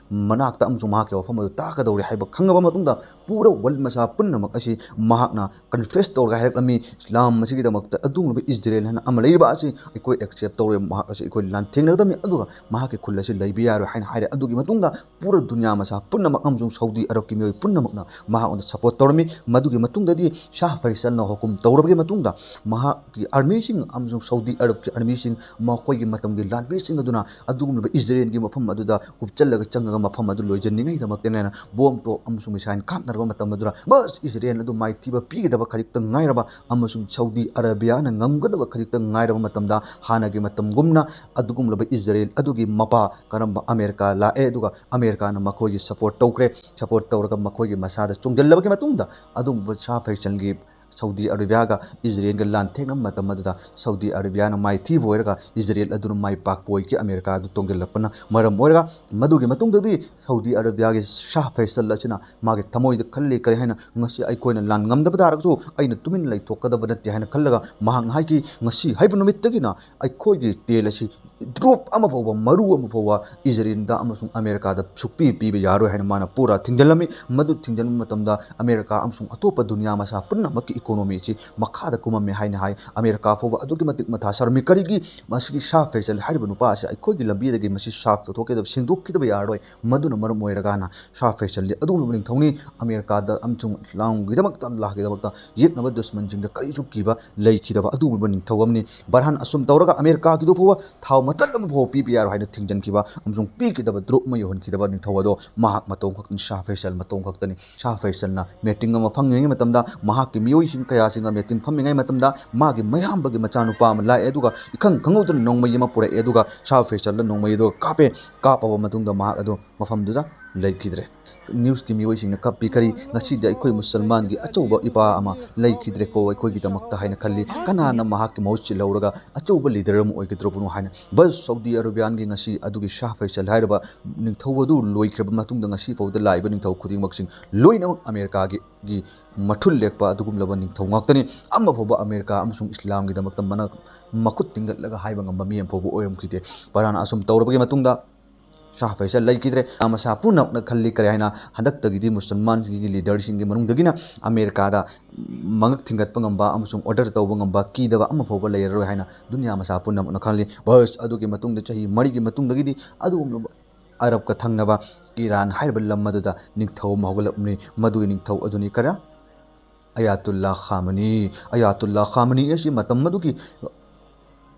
ꯃꯅꯥꯛꯇ ꯑꯃꯁꯨꯡ ꯃꯍꯥꯛꯀꯤ ꯋꯥꯐꯝ ꯑꯗꯨ ꯇꯥꯛꯀꯗꯧꯔꯤ ꯍꯥꯏꯕ ꯈꯪꯉꯕ ꯃꯇꯨꯡꯗ, ꯄꯨꯔꯥ ꯋꯥꯔꯜ ꯃꯆꯥ ꯄꯨꯝꯅꯃꯛ ꯑꯁꯤ ꯃꯍꯥꯛꯅ ꯀꯟꯐ꯭ꯌꯨꯁ ꯇꯧꯔꯒ ꯍꯥꯏꯔꯛꯂꯝꯃꯤ, "ꯏꯁꯂꯥꯝ ꯑꯁꯤꯒꯤꯗꯃꯛꯇ ꯑꯗꯨꯒꯨꯝꯂꯕ ꯏꯖꯔꯦꯜ ꯍꯥꯏꯅ ꯑꯃ ꯂꯩꯔꯤꯕ ꯑꯁꯤ ꯑꯩꯈꯣꯏ ꯑꯦꯛꯁꯦꯞ ꯇꯧꯔꯣꯏ, ꯃꯍꯥꯛ ꯑꯁꯤ ꯑꯩꯈꯣꯏ ꯂꯥꯟꯊꯦꯡꯅꯒꯗꯕꯅꯤ, ꯑꯗꯨꯒ ꯃꯍꯥꯛꯀꯤ ꯈꯨꯜ ꯑꯁꯤ ꯂꯩꯕ ꯌꯥꯔꯣꯏ" ꯍꯥꯏꯅ ꯍꯥꯏꯔꯦ꯫ ꯑꯗꯨꯒꯤ ꯃꯇꯨꯡꯗ ꯄꯨꯔꯥ ꯗꯨꯅꯤꯌꯥ ꯃꯆꯥ ꯄꯨꯝꯅꯃꯛ ꯑꯃꯁꯨꯡ ꯁꯥꯎꯗꯤ ꯑꯔꯕꯀꯤ ꯃꯤꯑꯣꯏ ꯄꯨꯝꯅꯃꯛꯅ ꯃꯍꯥꯛꯉꯣꯟꯗ ꯁꯄꯣꯔꯠ ꯇꯧꯔꯝꯃꯤ꯫ ꯃꯗꯨꯒꯤ ꯃꯇꯨꯡꯗꯗꯤ ꯁꯥꯍ ꯐꯩꯁꯜꯅ ꯍꯨꯀꯨꯝ ꯇꯧꯔꯕꯒꯤ ꯃꯇꯨꯡꯗ ꯃꯍꯥꯛꯀꯤ ꯑꯥꯔꯃꯤꯁꯤꯡ ꯑꯃꯁꯨꯡ ꯁꯥꯎꯗꯤ ꯑꯔꯕꯀꯤ ꯑꯥꯔꯃꯤꯁꯤꯡ, ꯃꯈꯣꯏꯒꯤ ꯃꯇꯝꯒꯤ ꯂꯥꯟꯃꯤꯁꯤꯡ ꯑꯗꯨꯅ ꯑꯗꯨꯒꯨꯝꯂꯕ ꯏꯖꯔꯦꯜꯒꯤ ꯃꯐꯝ ꯑꯗꯨꯗ ꯍꯨꯞꯆꯜꯂꯒ ꯆꯪꯉꯒ ꯃꯐꯝ ꯑꯗꯨ ꯂꯣꯏꯁꯤꯟꯅꯤꯡꯉꯥꯏꯒꯤꯗꯃꯛꯇꯅꯦꯅ ꯕꯣꯝ ꯇꯣꯞ ꯑꯃꯁꯨꯡ ꯃꯤꯁꯥꯏꯜ ꯀꯥꯞꯅꯔꯕ ꯃꯇꯝ ꯑꯗꯨꯗ, ꯕꯁ, ꯏꯖꯔꯦꯜ ꯑꯗꯨ ꯃꯥꯏꯊꯤꯕ ꯄꯤꯒꯗꯕ ꯈꯖꯤꯛꯇ ꯉꯥꯏꯔꯕ ꯑꯃꯁꯨꯡ ꯁꯥꯎꯗꯤ ꯑꯔꯕꯤꯌꯥꯅ ꯉꯝꯒꯗꯕ ꯈꯖꯤꯛꯇ ꯉꯥꯏꯔꯕ ꯃꯇꯝꯗ, ꯍꯥꯟꯅꯒꯤ ꯃꯇꯝꯒꯨꯝꯅ ꯑꯗꯨꯒꯨꯝꯂꯕ ꯏꯖꯔꯦꯜ ꯑꯗꯨꯒꯤ ꯃꯄꯥ ꯀꯔꯝꯕ ꯑꯃꯦꯔꯤꯀꯥ ꯂꯥꯛꯑꯦ, ꯑꯗꯨꯒ ꯑꯃꯦꯔꯤꯀꯥꯅ ꯃꯈꯣꯏꯒꯤ ꯁꯄꯣꯔꯠ ꯇꯧꯈ꯭ꯔꯦ꯫ ꯁꯄꯣꯔꯠ ꯇꯧꯔꯒ ꯃꯈꯣꯏꯒꯤ ꯃꯁꯥꯗ ꯆꯣꯡꯁꯤꯜꯂꯕꯒꯤ ꯃꯇꯨꯡꯗ, ꯑꯗꯨꯒꯨꯝꯕ ꯁꯥꯍ ꯐꯩꯁꯜꯒꯤ ꯁꯥꯎꯗꯤ ꯑꯔꯕꯤꯌꯥꯒ ꯏꯖꯔꯦꯜꯒ ꯂꯥꯟꯊꯦꯡꯅꯕ ꯃꯇꯝ ꯑꯗꯨꯗ ꯁꯥꯎꯗꯤ ꯑꯔꯕꯤꯌꯥꯅ ꯃꯥꯏꯊꯤꯕ ꯑꯣꯏꯔꯒ ꯏꯖꯔꯦꯜ ꯑꯗꯨꯅ ꯃꯥꯏ ꯄꯥꯛꯄ ꯑꯣꯏꯈꯤ꯫ ꯑꯃꯦꯔꯤꯀꯥ ꯑꯗꯨ ꯇꯣꯡꯁꯤꯜꯂꯛꯄꯅ ꯃꯔꯝ ꯑꯣꯏꯔꯒ, ꯃꯗꯨꯒꯤ ꯃꯇꯨꯡꯗꯗꯤ ꯁꯥꯎꯗꯤ ꯑꯔꯕꯤꯌꯥꯒꯤ ꯁꯥꯍ ꯐꯩꯁꯜ ꯑꯁꯤꯅ ꯃꯥꯒꯤ ꯊꯃꯣꯏꯗ ꯈꯜꯂꯤ, ꯀꯔꯤ ꯍꯥꯏꯅ, "ꯉꯁꯤ ꯑꯩꯈꯣꯏꯅ ꯂꯥꯟ ꯉꯝꯗꯕ ꯇꯥꯔꯒꯁꯨ ꯑꯩꯅ ꯇꯨꯃꯤꯟꯅ ꯂꯩꯊꯣꯛꯀꯗꯕ ꯅꯠꯇꯦ" ꯍꯥꯏꯅ ꯈꯜꯂꯒ ꯃꯍꯥꯛꯅ ꯍꯥꯏꯈꯤ, "ꯉꯁꯤ ꯍꯥꯏꯕ ꯅꯨꯃꯤꯠꯇꯒꯤꯅ ꯑꯩꯈꯣꯏꯒꯤ ꯇꯦꯜ ꯑꯁꯤ ꯗ꯭ꯔꯣꯞ ꯑꯃ ꯐꯥꯎꯕ, ꯃꯔꯨ ꯑꯃ ꯐꯥꯎꯕ ꯏꯖꯔꯦꯜꯗ ꯑꯃꯁꯨꯡ ꯑꯃꯦꯔꯤꯀꯥꯗ ꯁꯨꯛꯄꯤ ꯄꯤꯕ ꯌꯥꯔꯣꯏ" ꯍꯥꯏꯅ ꯃꯥꯅ ꯄꯨꯔꯥ ꯊꯤꯡꯖꯤꯜꯂꯝꯃꯤ꯫ ꯃꯗꯨ ꯊꯤꯡꯖꯤꯟꯕ ꯃꯇꯝꯗ ꯑꯃꯦꯔꯤꯀꯥ ꯑꯃꯁꯨꯡ ꯑꯇꯣꯞꯄ ꯗꯨꯅꯤꯌꯥ ꯃꯆꯥ ꯄꯨꯝꯅꯃꯛꯀꯤ ꯏꯀꯣꯅꯣꯃꯤ ꯑꯁꯤ ꯃꯈꯥꯗ ꯀꯨꯝꯃꯝꯃꯤ ꯍꯥꯏꯅ ꯍꯥꯏ꯫ ꯑꯃꯦꯔꯤꯀꯥ ꯐꯥꯎꯕ ꯑꯗꯨꯛꯀꯤ ꯃꯇꯤꯛ ꯃꯊꯥ ꯁꯥꯔꯝꯃꯤ꯫ ꯀꯔꯤꯒꯤ ꯃꯁꯤꯒꯤ ꯁꯥꯍ ꯐꯩꯁꯜ ꯍꯥꯏꯔꯤꯕ ꯅꯨꯄꯥ ꯑꯁꯤ ꯑꯩꯈꯣꯏꯒꯤ ꯂꯝꯕꯤꯗꯒꯤ ꯃꯁꯤ ꯁꯥꯐ ꯇꯧꯊꯣꯛꯀꯗꯕ, ꯁꯦꯡꯗꯣꯛꯈꯤꯗꯕ ꯌꯥꯔꯔꯣꯏ꯫ ꯃꯗꯨꯅ ꯃꯔꯝ ꯑꯣꯏꯔꯒꯅ ꯁꯥꯍ ꯐꯩꯁꯜꯗꯤ ꯑꯗꯨꯒꯨꯝꯂꯕ ꯅꯤꯡꯊꯧꯅꯤ, ꯑꯃꯦꯔꯤꯀꯥꯗ ꯑꯃꯁꯨꯡ ꯏꯁꯂꯥꯝꯒꯤꯗꯃꯛꯇ, ꯑꯜꯂꯥꯍꯒꯤꯗꯃꯛꯇ ꯌꯦꯛꯅꯕ ꯗꯨꯁꯃꯟꯁꯤꯡꯗ ꯀꯔꯤꯁꯨ ꯀꯤꯕ ꯂꯩꯈꯤꯗꯕ ꯑꯗꯨꯒꯨꯝꯂꯕ ꯅꯤꯡꯊꯧ ꯑꯃꯅꯤ꯫ ꯕꯔꯍꯥꯟ ꯑꯁꯨꯝ ꯇꯧꯔꯒ ꯑꯃꯦꯔꯤꯀꯥꯒꯤꯗꯨ ꯐꯥꯎꯕ ꯊꯥꯎ ꯃꯇꯜ ꯑꯃ ꯐꯥꯎꯕ ꯄꯤꯕ ꯌꯥꯔꯣꯏ ꯍꯥꯏꯅ ꯊꯤꯡꯖꯤꯟꯈꯤꯕ ꯑꯃꯁꯨꯡ ꯄꯤꯈꯤꯗꯕ, ꯗ꯭ꯔꯣꯞ ꯑꯃ ꯌꯧꯍꯟꯈꯤꯗꯕ ꯅꯤꯡꯊꯧ ꯑꯗꯣ ꯃꯍꯥꯛ ꯃꯇꯣꯝ ꯈꯛꯇꯅꯤ, ꯁꯥꯍ ꯐꯩꯁꯜ ꯃꯇꯣꯝ ꯈꯛꯇꯅꯤ꯫ ꯁꯥꯍ ꯐꯩꯁꯜꯅ ꯃꯤꯇꯤꯡ ꯑꯃ ꯐꯝꯂꯤꯉꯩ ꯃꯇꯝꯗ, ꯃꯍꯥꯛꯀꯤ ꯃꯤꯑꯣꯏꯁꯤꯡ ꯀꯌꯥꯁꯤꯡꯒ ꯃꯤꯇꯤꯡ ꯐꯝꯂꯤꯉꯩ ꯃꯇꯝꯗ, ꯃꯥꯒꯤ ꯃꯌꯥꯝꯕꯒꯤ ꯃꯆꯥꯅꯨꯄꯥ ꯑꯃ ꯂꯥꯛꯑꯦ, ꯑꯗꯨꯒ ꯏꯈꯪ ꯈꯪꯍꯧꯗꯅ ꯅꯣꯡꯃꯩ ꯑꯃ ꯄꯨꯔꯛꯑꯦ, ꯑꯗꯨꯒ ꯁꯥꯍ ꯐꯩꯁꯜꯗ ꯅꯣꯡꯃꯩ ꯑꯗꯨ ꯀꯥꯞꯄꯦ꯫ ꯀꯥꯞꯄꯕ ꯃꯇꯨꯡꯗ ꯃꯍꯥꯛ ꯑꯗꯨ ꯃꯐꯝꯗꯨꯗ ꯂꯩꯈꯤꯗ꯭ꯔꯦ꯫ ꯅ꯭ꯌꯨꯁꯀꯤ ꯃꯤꯑꯣꯏꯁꯤꯡꯅ ꯀꯞꯄꯤ꯫ "ꯀꯔꯤ, ꯉꯁꯤꯗꯤ ꯑꯩꯈꯣꯏ ꯃꯨꯁꯜꯃꯥꯟꯒꯤ ꯑꯆꯧꯕ ꯏꯄꯥ ꯑꯃ ꯂꯩꯈꯤꯗ꯭ꯔꯦꯀꯣ ꯑꯩꯈꯣꯏꯒꯤꯗꯃꯛꯇ" ꯍꯥꯏꯅ ꯈꯜꯂꯤ꯫ "ꯀꯅꯥꯅ ꯃꯍꯥꯛꯀꯤ ꯃꯍꯨꯠ ꯁꯤꯜꯍꯧꯔꯒ ꯑꯆꯧꯕ ꯂꯤꯗꯔ ꯑꯃ ꯑꯣꯏꯒꯗ꯭ꯔꯕꯅꯣ?" ꯍꯥꯏꯅ꯫ ꯕꯁ ꯁꯥꯎꯗꯤ ꯑꯔꯕꯤꯌꯥꯟꯒꯤ ꯉꯁꯤ ꯑꯗꯨꯒꯤ ꯁꯥꯍ ꯐꯩꯁꯜ ꯍꯥꯏꯔꯤꯕ ꯅꯤꯡꯊꯧ ꯑꯗꯨ ꯂꯣꯏꯈ꯭ꯔꯕ ꯃꯇꯨꯡꯗ, ꯉꯁꯤ ꯐꯥꯎꯗ ꯂꯥꯛꯏꯕ ꯅꯤꯡꯊꯧ ꯈꯨꯗꯤꯡꯃꯛꯁꯤꯡ ꯂꯣꯏꯅꯃꯛ ꯑꯃꯦꯔꯤꯀꯥꯒꯤ ꯒꯤ ꯃꯊꯨꯜ ꯂꯦꯛꯄ ꯑꯗꯨꯒꯨꯝꯂꯕ ꯅꯤꯡꯊꯧ ꯉꯥꯛꯇꯅꯤ꯫ ꯑꯃ ꯐꯥꯎꯕ ꯑꯃꯦꯔꯤꯀꯥ ꯑꯃꯁꯨꯡ ꯏꯁꯂꯥꯝꯒꯤꯗꯃꯛꯇ ꯃꯅꯥ ꯃꯈꯨꯠ ꯊꯤꯡꯒꯠꯂꯒ ꯍꯥꯏꯕ ꯉꯝꯕ ꯃꯤ ꯑꯃ ꯐꯥꯎꯕ ꯑꯣꯏꯔꯝꯈꯤꯗꯦ꯫ ꯄꯔꯥꯅ ꯑꯁꯨꯝ ꯇꯧꯔꯕꯒꯤ ꯃꯇꯨꯡꯗ ꯁꯥꯍ ꯐꯩꯁꯜ ꯂꯩꯈꯤꯗ꯭ꯔꯦ꯫ ꯃꯁꯥ ꯄꯨꯝꯅꯃꯛꯅ ꯈꯜꯂꯤ, ꯀꯔꯤ ꯍꯥꯏꯅ, ꯍꯟꯗꯛꯇꯒꯤꯗꯤ ꯃꯨꯁꯜꯃꯥꯟꯁꯤꯡꯒꯤ ꯂꯤꯗꯔꯁꯤꯡꯒꯤ ꯃꯅꯨꯡꯗꯒꯤꯅ ꯑꯃꯦꯔꯤꯀꯥꯗ ꯃꯉꯛ ꯊꯤꯡꯒꯠꯄ ꯉꯝꯕ ꯑꯃꯁꯨꯡ ꯑꯣꯔꯗꯔ ꯇꯧꯕ ꯉꯝꯕ, ꯀꯤꯗꯕ ꯑꯃ ꯐꯥꯎꯕ ꯂꯩꯔꯔꯣꯏ ꯍꯥꯏꯅ ꯗꯨꯅꯤꯌꯥ ꯃꯁꯥ ꯄꯨꯝꯅꯃꯛꯅ ꯈꯜꯂꯤ꯫ ꯕꯁ ꯑꯗꯨꯒꯤ ꯃꯇꯨꯡꯗ, ꯆꯍꯤ ꯃꯔꯤꯒꯤ ꯃꯇꯨꯡꯗꯒꯤꯗꯤ ꯑꯗꯨꯒꯨꯝꯂꯕ ꯑꯔꯕꯀ ꯊꯪꯅꯕ ꯏꯔꯥꯟ ꯍꯥꯏꯔꯤꯕ ꯂꯝ ꯑꯗꯨꯗ ꯅꯤꯡꯊꯧ ꯑꯃ ꯍꯧꯒꯠꯂꯛꯂꯤ꯫ ꯃꯗꯨꯒꯤ ꯅꯤꯡꯊꯧ ꯑꯗꯨꯅꯤ ꯀꯔ? ꯑꯌꯥꯇꯨꯜꯂꯥ ꯈꯥꯃꯅꯤ꯫ ꯑꯌꯥꯇꯨꯜꯂꯥ ꯈꯥꯃꯅꯤ ꯑꯁꯤ ꯃꯇꯝ ꯑꯗꯨꯒꯤ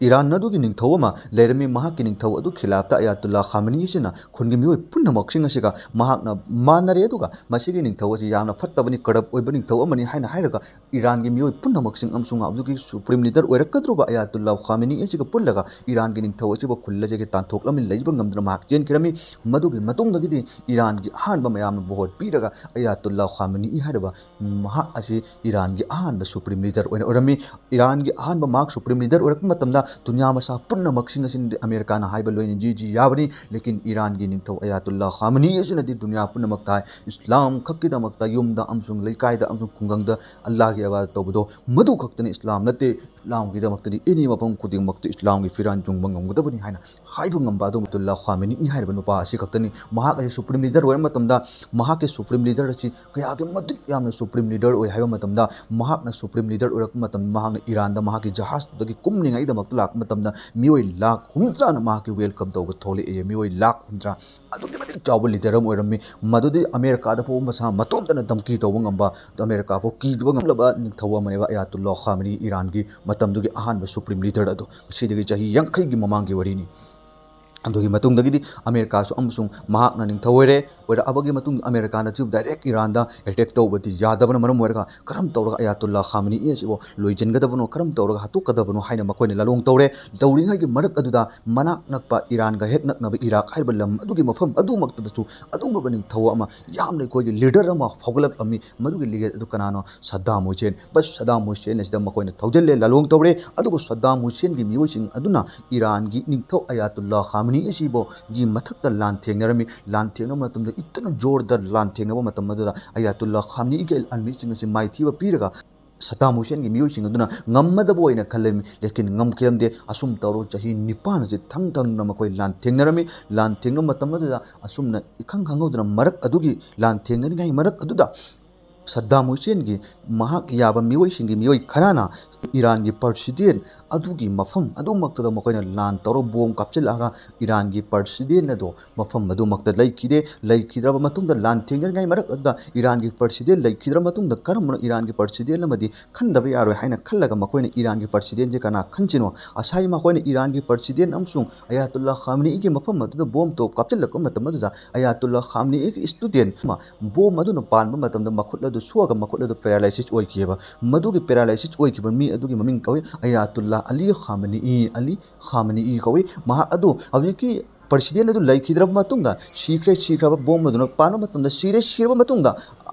ꯏꯔꯥꯟ ꯑꯗꯨꯒꯤ ꯅꯤꯡꯊꯧ ꯑꯃ ꯂꯩꯔꯝꯃꯤ꯫ ꯃꯍꯥꯛꯀꯤ ꯅꯤꯡꯊꯧ ꯑꯗꯨ ꯈꯤꯂꯥꯐꯇ ꯑꯌꯥꯇꯨꯜꯂꯥ ꯈꯥꯃꯅꯤ ꯑꯁꯤꯅ ꯈꯨꯟꯒꯤ ꯃꯤꯑꯣꯏ ꯄꯨꯝꯅꯃꯛꯁꯤꯡ ꯑꯁꯤꯒ ꯃꯍꯥꯛꯅ ꯃꯥꯟꯅꯔꯦ, ꯑꯗꯨꯒ ꯃꯁꯤꯒꯤ ꯅꯤꯡꯊꯧ ꯑꯁꯤ ꯌꯥꯝꯅ ꯐꯠꯇꯕꯅꯤ, ꯀꯔꯞ ꯑꯣꯏꯕ ꯅꯤꯡꯊꯧ ꯑꯃꯅꯤ ꯍꯥꯏꯅ ꯍꯥꯏꯔꯒ ꯏꯔꯥꯟꯒꯤ ꯃꯤꯑꯣꯏ ꯄꯨꯝꯅꯃꯛꯁꯤꯡ ꯑꯃꯁꯨꯡ ꯍꯧꯖꯤꯛꯀꯤ ꯁꯨꯄ꯭ꯔꯤꯝ ꯂꯤꯗꯔ ꯑꯣꯏꯔꯛꯀꯗꯧꯔꯤꯕ ꯑꯌꯥꯇꯨꯜꯂꯥ ꯈꯥꯃꯦꯅꯤ ꯑꯁꯤꯒ ꯄꯨꯜꯂꯒ ꯏꯔꯥꯟꯒꯤ ꯅꯤꯡꯊꯧ ꯑꯁꯤꯕꯨ ꯈꯨꯜ ꯑꯁꯤꯒꯤ ꯇꯥꯟꯊꯣꯛꯂꯝꯃꯤ꯫ ꯂꯩꯕ ꯉꯝꯗꯅ ꯃꯍꯥꯛ ꯆꯦꯟꯈꯤꯔꯝꯃꯤ꯫ ꯃꯗꯨꯒꯤ ꯃꯇꯨꯡꯗꯒꯤꯗꯤ ꯏꯔꯥꯟꯒꯤ ꯑꯍꯥꯟꯕ ꯃꯌꯥꯝꯅ ꯚꯣꯠ ꯄꯤꯔꯒ ꯑꯌꯥꯇꯨꯜꯂꯥ ꯈꯥꯃꯦꯅꯤ ꯍꯥꯏꯔꯤꯕ ꯃꯍꯥꯛ ꯑꯁꯤ ꯏꯔꯥꯟꯒꯤ ꯑꯍꯥꯟꯕ ꯁꯨꯄ꯭ꯔꯤꯝ ꯂꯤꯗꯔ ꯑꯣꯏꯅ ꯑꯣꯏꯔꯝꯃꯤ꯫ ꯏꯔꯥꯟꯒꯤ ꯑꯍꯥꯟꯕ ꯃꯍꯥꯛ ꯁꯨꯄ꯭ꯔꯤꯝ ꯂꯤꯗꯔ ꯑꯣꯏꯔꯛꯄ ꯃꯇꯝꯗ ꯗꯨꯅꯤꯌꯥ ꯃꯁꯥ ꯄꯨꯝꯅꯃꯛꯁꯤꯡ ꯑꯁꯤꯅꯗꯤ ꯑꯃꯦꯔꯤꯀꯥꯅ ꯍꯥꯏꯕ ꯂꯣꯏꯅ ꯖꯤ ꯖꯤ ꯌꯥꯕꯅꯤ, ꯂꯦꯀꯤꯟ ꯏꯔꯥꯟꯒꯤ ꯅꯤꯡꯊꯧ ꯑꯌꯥꯇꯨꯜꯂꯥ ꯈꯥꯃꯦꯅꯤ ꯑꯁꯤꯅꯗꯤ ꯗꯨꯅꯤꯌꯥ ꯄꯨꯝꯅꯃꯛꯇ ꯍꯥꯏ, ꯏꯁꯂꯥꯝ ꯈꯛꯀꯤꯗꯃꯛꯇ ꯌꯨꯝꯗ ꯑꯃꯁꯨꯡ ꯂꯩꯀꯥꯏꯗ ꯑꯃꯁꯨꯡ ꯈꯨꯡꯒꯪꯗ ꯑꯜꯂꯥꯍꯒꯤ ꯏꯕꯥꯗꯠ ꯇꯧꯕꯗꯣ ꯃꯗꯨ ꯈꯛꯇꯅꯤ ꯏꯁꯂꯥꯝ ꯅꯠꯇꯦ꯫ ꯏꯁꯂꯥꯝꯒꯤꯗꯃꯛꯇꯗꯤ ꯑꯦꯅꯤ ꯃꯐꯝ ꯈꯨꯗꯤꯡꯃꯛꯇ ꯏꯁꯂꯥꯝꯒꯤ ꯐꯤꯔꯥꯟ ꯆꯨꯡꯕ ꯉꯝꯒꯗꯕꯅꯤ ꯍꯥꯏꯅ ꯍꯥꯏꯕ ꯉꯝꯕ ꯑꯗꯨ ꯑꯌꯥꯇꯨꯜꯂꯥ ꯈꯥꯃꯦꯅꯤ ꯍꯥꯏꯔꯤꯕ ꯅꯨꯄꯥ ꯑꯁꯤ ꯈꯛꯇꯅꯤ꯫ ꯃꯍꯥꯛ ꯑꯁꯤ ꯁꯨꯄ꯭ꯔꯤꯝ ꯂꯤꯗꯔ ꯑꯣꯏꯔꯕ ꯃꯇꯝꯗ ꯃꯍꯥꯛꯀꯤ ꯁꯨꯄ꯭ꯔꯤꯝ ꯂꯤꯗꯔ ꯑꯁꯤ ꯀꯌꯥꯒꯤ ꯃꯇꯤꯛ ꯌꯥꯝꯅ ꯁꯨꯄ꯭ꯔꯤꯝ ꯂꯤꯗꯔ ꯑꯣꯏ ꯍꯥꯏꯕ ꯃꯇꯝꯗ, ꯃꯍꯥꯛꯅ ꯁꯨꯄ꯭ꯔꯤꯝ ꯂꯤꯗꯔ ꯑꯣꯏꯔꯛꯄ ꯃꯇꯝꯗ ꯃꯍꯥꯛꯅ ꯏꯔꯥꯟꯗ ꯃꯍꯥꯛꯀꯤ ꯖꯍꯥꯖꯇꯨꯗꯒꯤ ꯀꯨꯝꯂꯤꯉꯩꯗꯃꯛꯇ ꯂꯥꯛꯄ ꯃꯇꯝꯗ ꯃꯤꯑꯣꯏ ꯂꯥꯈ ꯍꯨꯝꯗ꯭ꯔꯥꯅ ꯃꯍꯥꯛꯀꯤ ꯋꯦꯜꯀꯝ ꯇꯧꯕ ꯊꯣꯛꯂꯛꯑꯦ꯫ ꯃꯤꯑꯣꯏ ꯂꯥꯈ ꯍꯨꯝꯗ꯭ꯔꯥ ꯑꯗꯨꯛꯀꯤ ꯃꯇꯤꯛ ꯆꯥꯎꯕ ꯂꯤꯗꯔ ꯑꯃ ꯑꯣꯏꯔꯝꯃꯤ꯫ ꯃꯗꯨꯗꯤ ꯑꯃꯦꯔꯤꯀꯥꯗ ꯐꯥꯎꯕ ꯃꯁꯥ ꯃꯇꯣꯝꯇꯅ ꯙꯝꯀꯤ ꯇꯧꯕ ꯉꯝꯕ, ꯑꯃꯦꯔꯤꯀꯥ ꯐꯥꯎ ꯀꯤꯗꯕ ꯉꯝꯂꯕ ꯅꯤꯡꯊꯧ ꯑꯃꯅꯦꯕ ꯑꯌꯥꯇꯨꯜꯂꯥ ꯈꯥꯃꯦꯅꯤ, ꯏꯔꯥꯟꯒꯤ ꯃꯇꯝꯗꯨꯒꯤ ꯑꯍꯥꯟꯕ ꯁꯨꯄ꯭ꯔꯤꯝ ꯂꯤꯗꯔ ꯑꯗꯨ꯫ ꯉꯁꯤꯗꯒꯤ ꯆꯍꯤ ꯌꯥꯡꯈꯩꯒꯤ ꯃꯃꯥꯡꯒꯤ ꯋꯥꯔꯤꯅꯤ꯫ ꯑꯗꯨꯒꯤ ꯃꯇꯨꯡꯗꯒꯤꯗꯤ ꯑꯃꯦꯔꯤꯀꯥꯁꯨ ꯑꯃꯁꯨꯡ ꯃꯍꯥꯛꯅ ꯅꯤꯡꯊꯧ ꯑꯣꯏꯔꯦ꯫ ꯑꯣꯏꯔꯛꯑꯕꯒꯤ ꯃꯇꯨꯡꯗ ꯑꯃꯦꯔꯤꯀꯥꯅ ꯁꯤꯕꯨ ꯗꯥꯏꯔꯦꯛ ꯏꯔꯥꯟꯗ ꯑꯦꯇꯦꯛ ꯇꯧꯕꯗꯤ ꯌꯥꯗꯕꯅ ꯃꯔꯝ ꯑꯣꯏꯔꯒ ꯀꯔꯝ ꯇꯧꯔꯒ ꯑꯌꯥꯇꯨꯜꯂꯥ ꯈꯥꯃꯅꯤ ꯑꯁꯤꯕꯨ ꯂꯣꯏꯁꯤꯟꯒꯗꯕꯅꯣ, ꯀꯔꯝ ꯇꯧꯔꯒ ꯍꯥꯠꯇꯣꯛꯀꯗꯕꯅꯣ ꯍꯥꯏꯅ ꯃꯈꯣꯏꯅ ꯂꯥꯂꯣꯡ ꯇꯧꯔꯦ꯫ ꯇꯧꯔꯤꯉꯩꯒꯤ ꯃꯔꯛ ꯑꯗꯨꯗ ꯃꯅꯥꯛ ꯅꯛꯄ ꯏꯔꯥꯟꯒ ꯍꯦꯛ ꯅꯛꯅꯕ ꯏꯔꯥꯛ ꯍꯥꯏꯔꯤꯕ ꯂꯝ ꯑꯗꯨꯒꯤ ꯃꯐꯝ ꯑꯗꯨꯃꯛꯇꯗꯁꯨ ꯑꯗꯨꯒꯨꯝꯂꯕ ꯅꯤꯡꯊꯧ ꯑꯃ, ꯌꯥꯝꯅ ꯑꯩꯈꯣꯏꯒꯤ ꯂꯤꯗꯔ ꯑꯃ ꯐꯥꯎꯒꯠꯂꯛꯂꯝꯃꯤ꯫ ꯃꯗꯨꯒꯤ ꯂꯤꯗꯔ ꯑꯗꯨ ꯀꯅꯥꯅꯣ? ꯁꯗꯥꯝ ꯍꯨꯁꯦꯟ꯫ ꯕꯁ ꯁꯗꯥꯝ ꯍꯨꯁꯦꯟ ꯑꯁꯤꯗ ꯃꯈꯣꯏꯅ ꯊꯧꯖꯤꯜꯂꯦ, ꯂꯥꯂꯣꯡ ꯇꯧꯔꯦ꯫ ꯑꯗꯨꯒ ꯁꯗꯥꯝ ꯍꯨꯁꯦꯟꯒꯤ ꯃꯤꯑꯣꯏꯁꯤꯡ ꯑꯗꯨꯅ ꯏꯔꯥꯟꯒꯤ ꯅꯤꯡꯊꯧ ꯑꯌꯥꯇꯨꯜꯂꯥ ꯈꯥꯃꯅꯤ ꯑꯁꯤꯕꯨꯒꯤ ꯃꯊꯛꯇ ꯂꯥꯟꯊꯦꯡꯅꯔꯝꯃꯤ꯫ ꯂꯥꯟꯊꯦꯡꯅꯕ ꯃꯇꯝꯗ ꯏꯇꯅ ꯖꯣꯔꯗ ꯂꯥꯟꯊꯦꯡꯅꯕ ꯃꯇꯝ ꯑꯗꯨꯗ ꯑꯌꯥꯇꯨꯜꯂꯥ ꯈꯥꯃꯅꯤꯒꯤ ꯑꯥꯔꯃꯤꯁꯤꯡ ꯑꯁꯤ ꯃꯥꯏꯊꯤꯕ ꯄꯤꯔꯒ ꯁꯗꯥꯝ ꯍꯨꯁꯦꯟꯒꯤ ꯃꯤꯑꯣꯏꯁꯤꯡ ꯑꯗꯨꯅ ꯉꯝꯃꯗꯕ ꯑꯣꯏꯅ ꯈꯜꯂꯝꯃꯤ꯫ ꯂꯦꯀꯤꯟ ꯉꯝꯈꯤꯔꯝꯗꯦ꯫ ꯑꯁꯨꯝ ꯇꯧꯔꯣ ꯆꯍꯤ ꯅꯤꯄꯥꯟ ꯑꯁꯤ ꯊꯪ ꯊꯪꯗꯨꯅ ꯃꯈꯣꯏ ꯂꯥꯟꯊꯦꯡꯅꯔꯝꯃꯤ꯫ ꯂꯥꯟꯊꯦꯡꯅꯕ ꯃꯇꯝ ꯑꯗꯨꯗ ꯑꯁꯨꯝꯅ ꯏꯈꯪ ꯈꯪꯍꯧꯗꯅ ꯃꯔꯛ ꯑꯗꯨꯒꯤ ꯂꯥꯟꯊꯦꯡꯅꯔꯤꯉꯩ ꯃꯔꯛ ꯑꯗꯨꯗ ꯁꯗꯥꯝ ꯍꯨꯁꯦꯟꯒꯤ ꯃꯍꯥꯛ ꯌꯥꯕ ꯃꯤꯑꯣꯏꯁꯤꯡꯒꯤ ꯃꯤꯑꯣꯏ ꯈꯔꯅ ꯏꯔꯥꯟꯒꯤ ꯄ꯭ꯔꯁꯤꯗꯦꯟ ꯑꯗꯨꯒꯤ ꯃꯐꯝ ꯑꯗꯨꯃꯛꯇꯗ ꯃꯈꯣꯏꯅ ꯂꯥꯟ ꯇꯧꯔ ꯕꯣꯝ ꯀꯥꯞꯁꯤꯜꯂꯛꯑꯒ ꯏꯔꯥꯟꯒꯤ ꯄ꯭ꯔꯁꯤꯗꯦꯟ ꯑꯗꯣ ꯃꯐꯝ ꯑꯗꯨꯃꯛꯇ ꯂꯩꯈꯤꯗꯦ꯫ ꯂꯩꯈꯤꯗ꯭ꯔꯕ ꯃꯇꯨꯡꯗ ꯂꯥꯟ ꯊꯦꯡꯅꯔꯤꯉꯩ ꯃꯔꯛ ꯑꯗꯨꯗ ꯏꯔꯥꯟꯒꯤ ꯄ꯭ꯔꯁꯤꯗꯦꯟ ꯂꯩꯈꯤꯗ꯭ꯔꯕ ꯃꯇꯨꯡꯗ ꯀꯔꯝꯕꯅ ꯏꯔꯥꯟꯒꯤ ꯄ꯭ꯔꯁꯤꯗꯦꯟ ꯑꯃꯗꯤ ꯈꯟꯗꯕ ꯌꯥꯔꯣꯏ ꯍꯥꯏꯅ ꯈꯜꯂꯒ ꯃꯈꯣꯏꯅ ꯏꯔꯥꯟꯒꯤ ꯄ꯭ꯔꯁꯤꯗꯦꯟꯁꯦ ꯀꯅꯥ ꯈꯟꯁꯤꯅꯣ? ꯉꯁꯥꯏ ꯃꯈꯣꯏꯅ ꯏꯔꯥꯟꯒꯤ ꯄ꯭ꯔꯁꯤꯗꯦꯟ ꯑꯃꯁꯨꯡ ꯑꯌꯥꯇꯨꯜꯂꯥ ꯈꯥꯃꯅꯤꯒꯤ ꯃꯐꯝ ꯑꯗꯨꯗ ꯕꯣꯝ ꯇꯣꯞ ꯀꯥꯞꯁꯤꯜꯂꯛꯄ ꯃꯇꯝ ꯑꯗꯨꯗ ꯑꯌꯥꯇꯨꯜꯂꯥ ꯈꯥꯃꯅꯤꯒꯤ ꯏꯁꯇꯨꯗꯦꯟ ꯑꯃ ꯕꯣꯝ ꯑꯗꯨꯅ ꯄꯥꯟꯕ ꯃꯇꯝꯗ ꯃꯈꯨꯠ ꯑꯗꯨ ꯁꯣꯛꯑꯒ ꯃꯈꯨꯠ ꯑꯗꯨ ꯄꯦꯔꯥꯂꯥꯏꯁꯤꯁ ꯑꯣꯏꯈꯤꯑꯕ꯫ ꯃꯗꯨꯒꯤ ꯄꯦꯔꯥꯂꯥꯏꯁꯤꯁ ꯑꯣꯏꯈꯤꯕ ꯃꯤ ꯑꯗꯨꯒꯤ ꯃꯃꯤꯡ ꯀꯧꯏ ꯑꯌꯥꯇꯨꯜꯂꯥ ꯑꯂꯤ ꯈꯥꯃꯅꯤ, ꯑꯂꯤ ꯈꯥꯃꯅꯤ ꯀꯧꯏ꯫ ꯃꯍꯥꯛ ꯑꯗꯨ ꯍꯧꯖꯤꯛꯀꯤ ꯄ꯭ꯔꯁꯤꯗꯦꯟ ꯑꯗꯨ ꯂꯩꯈꯤꯗ꯭ꯔꯕ ꯃꯇꯨꯡꯗ ꯁꯤꯈ꯭ꯔꯦ, ꯁꯤꯈ꯭ꯔꯕ ꯕꯣꯝ ꯑꯗꯨꯅ ꯄꯥꯟꯕ ꯃꯇꯝꯗ ꯁꯤꯔꯦ, ꯁꯤꯔꯕ ꯃꯇꯨꯡꯗ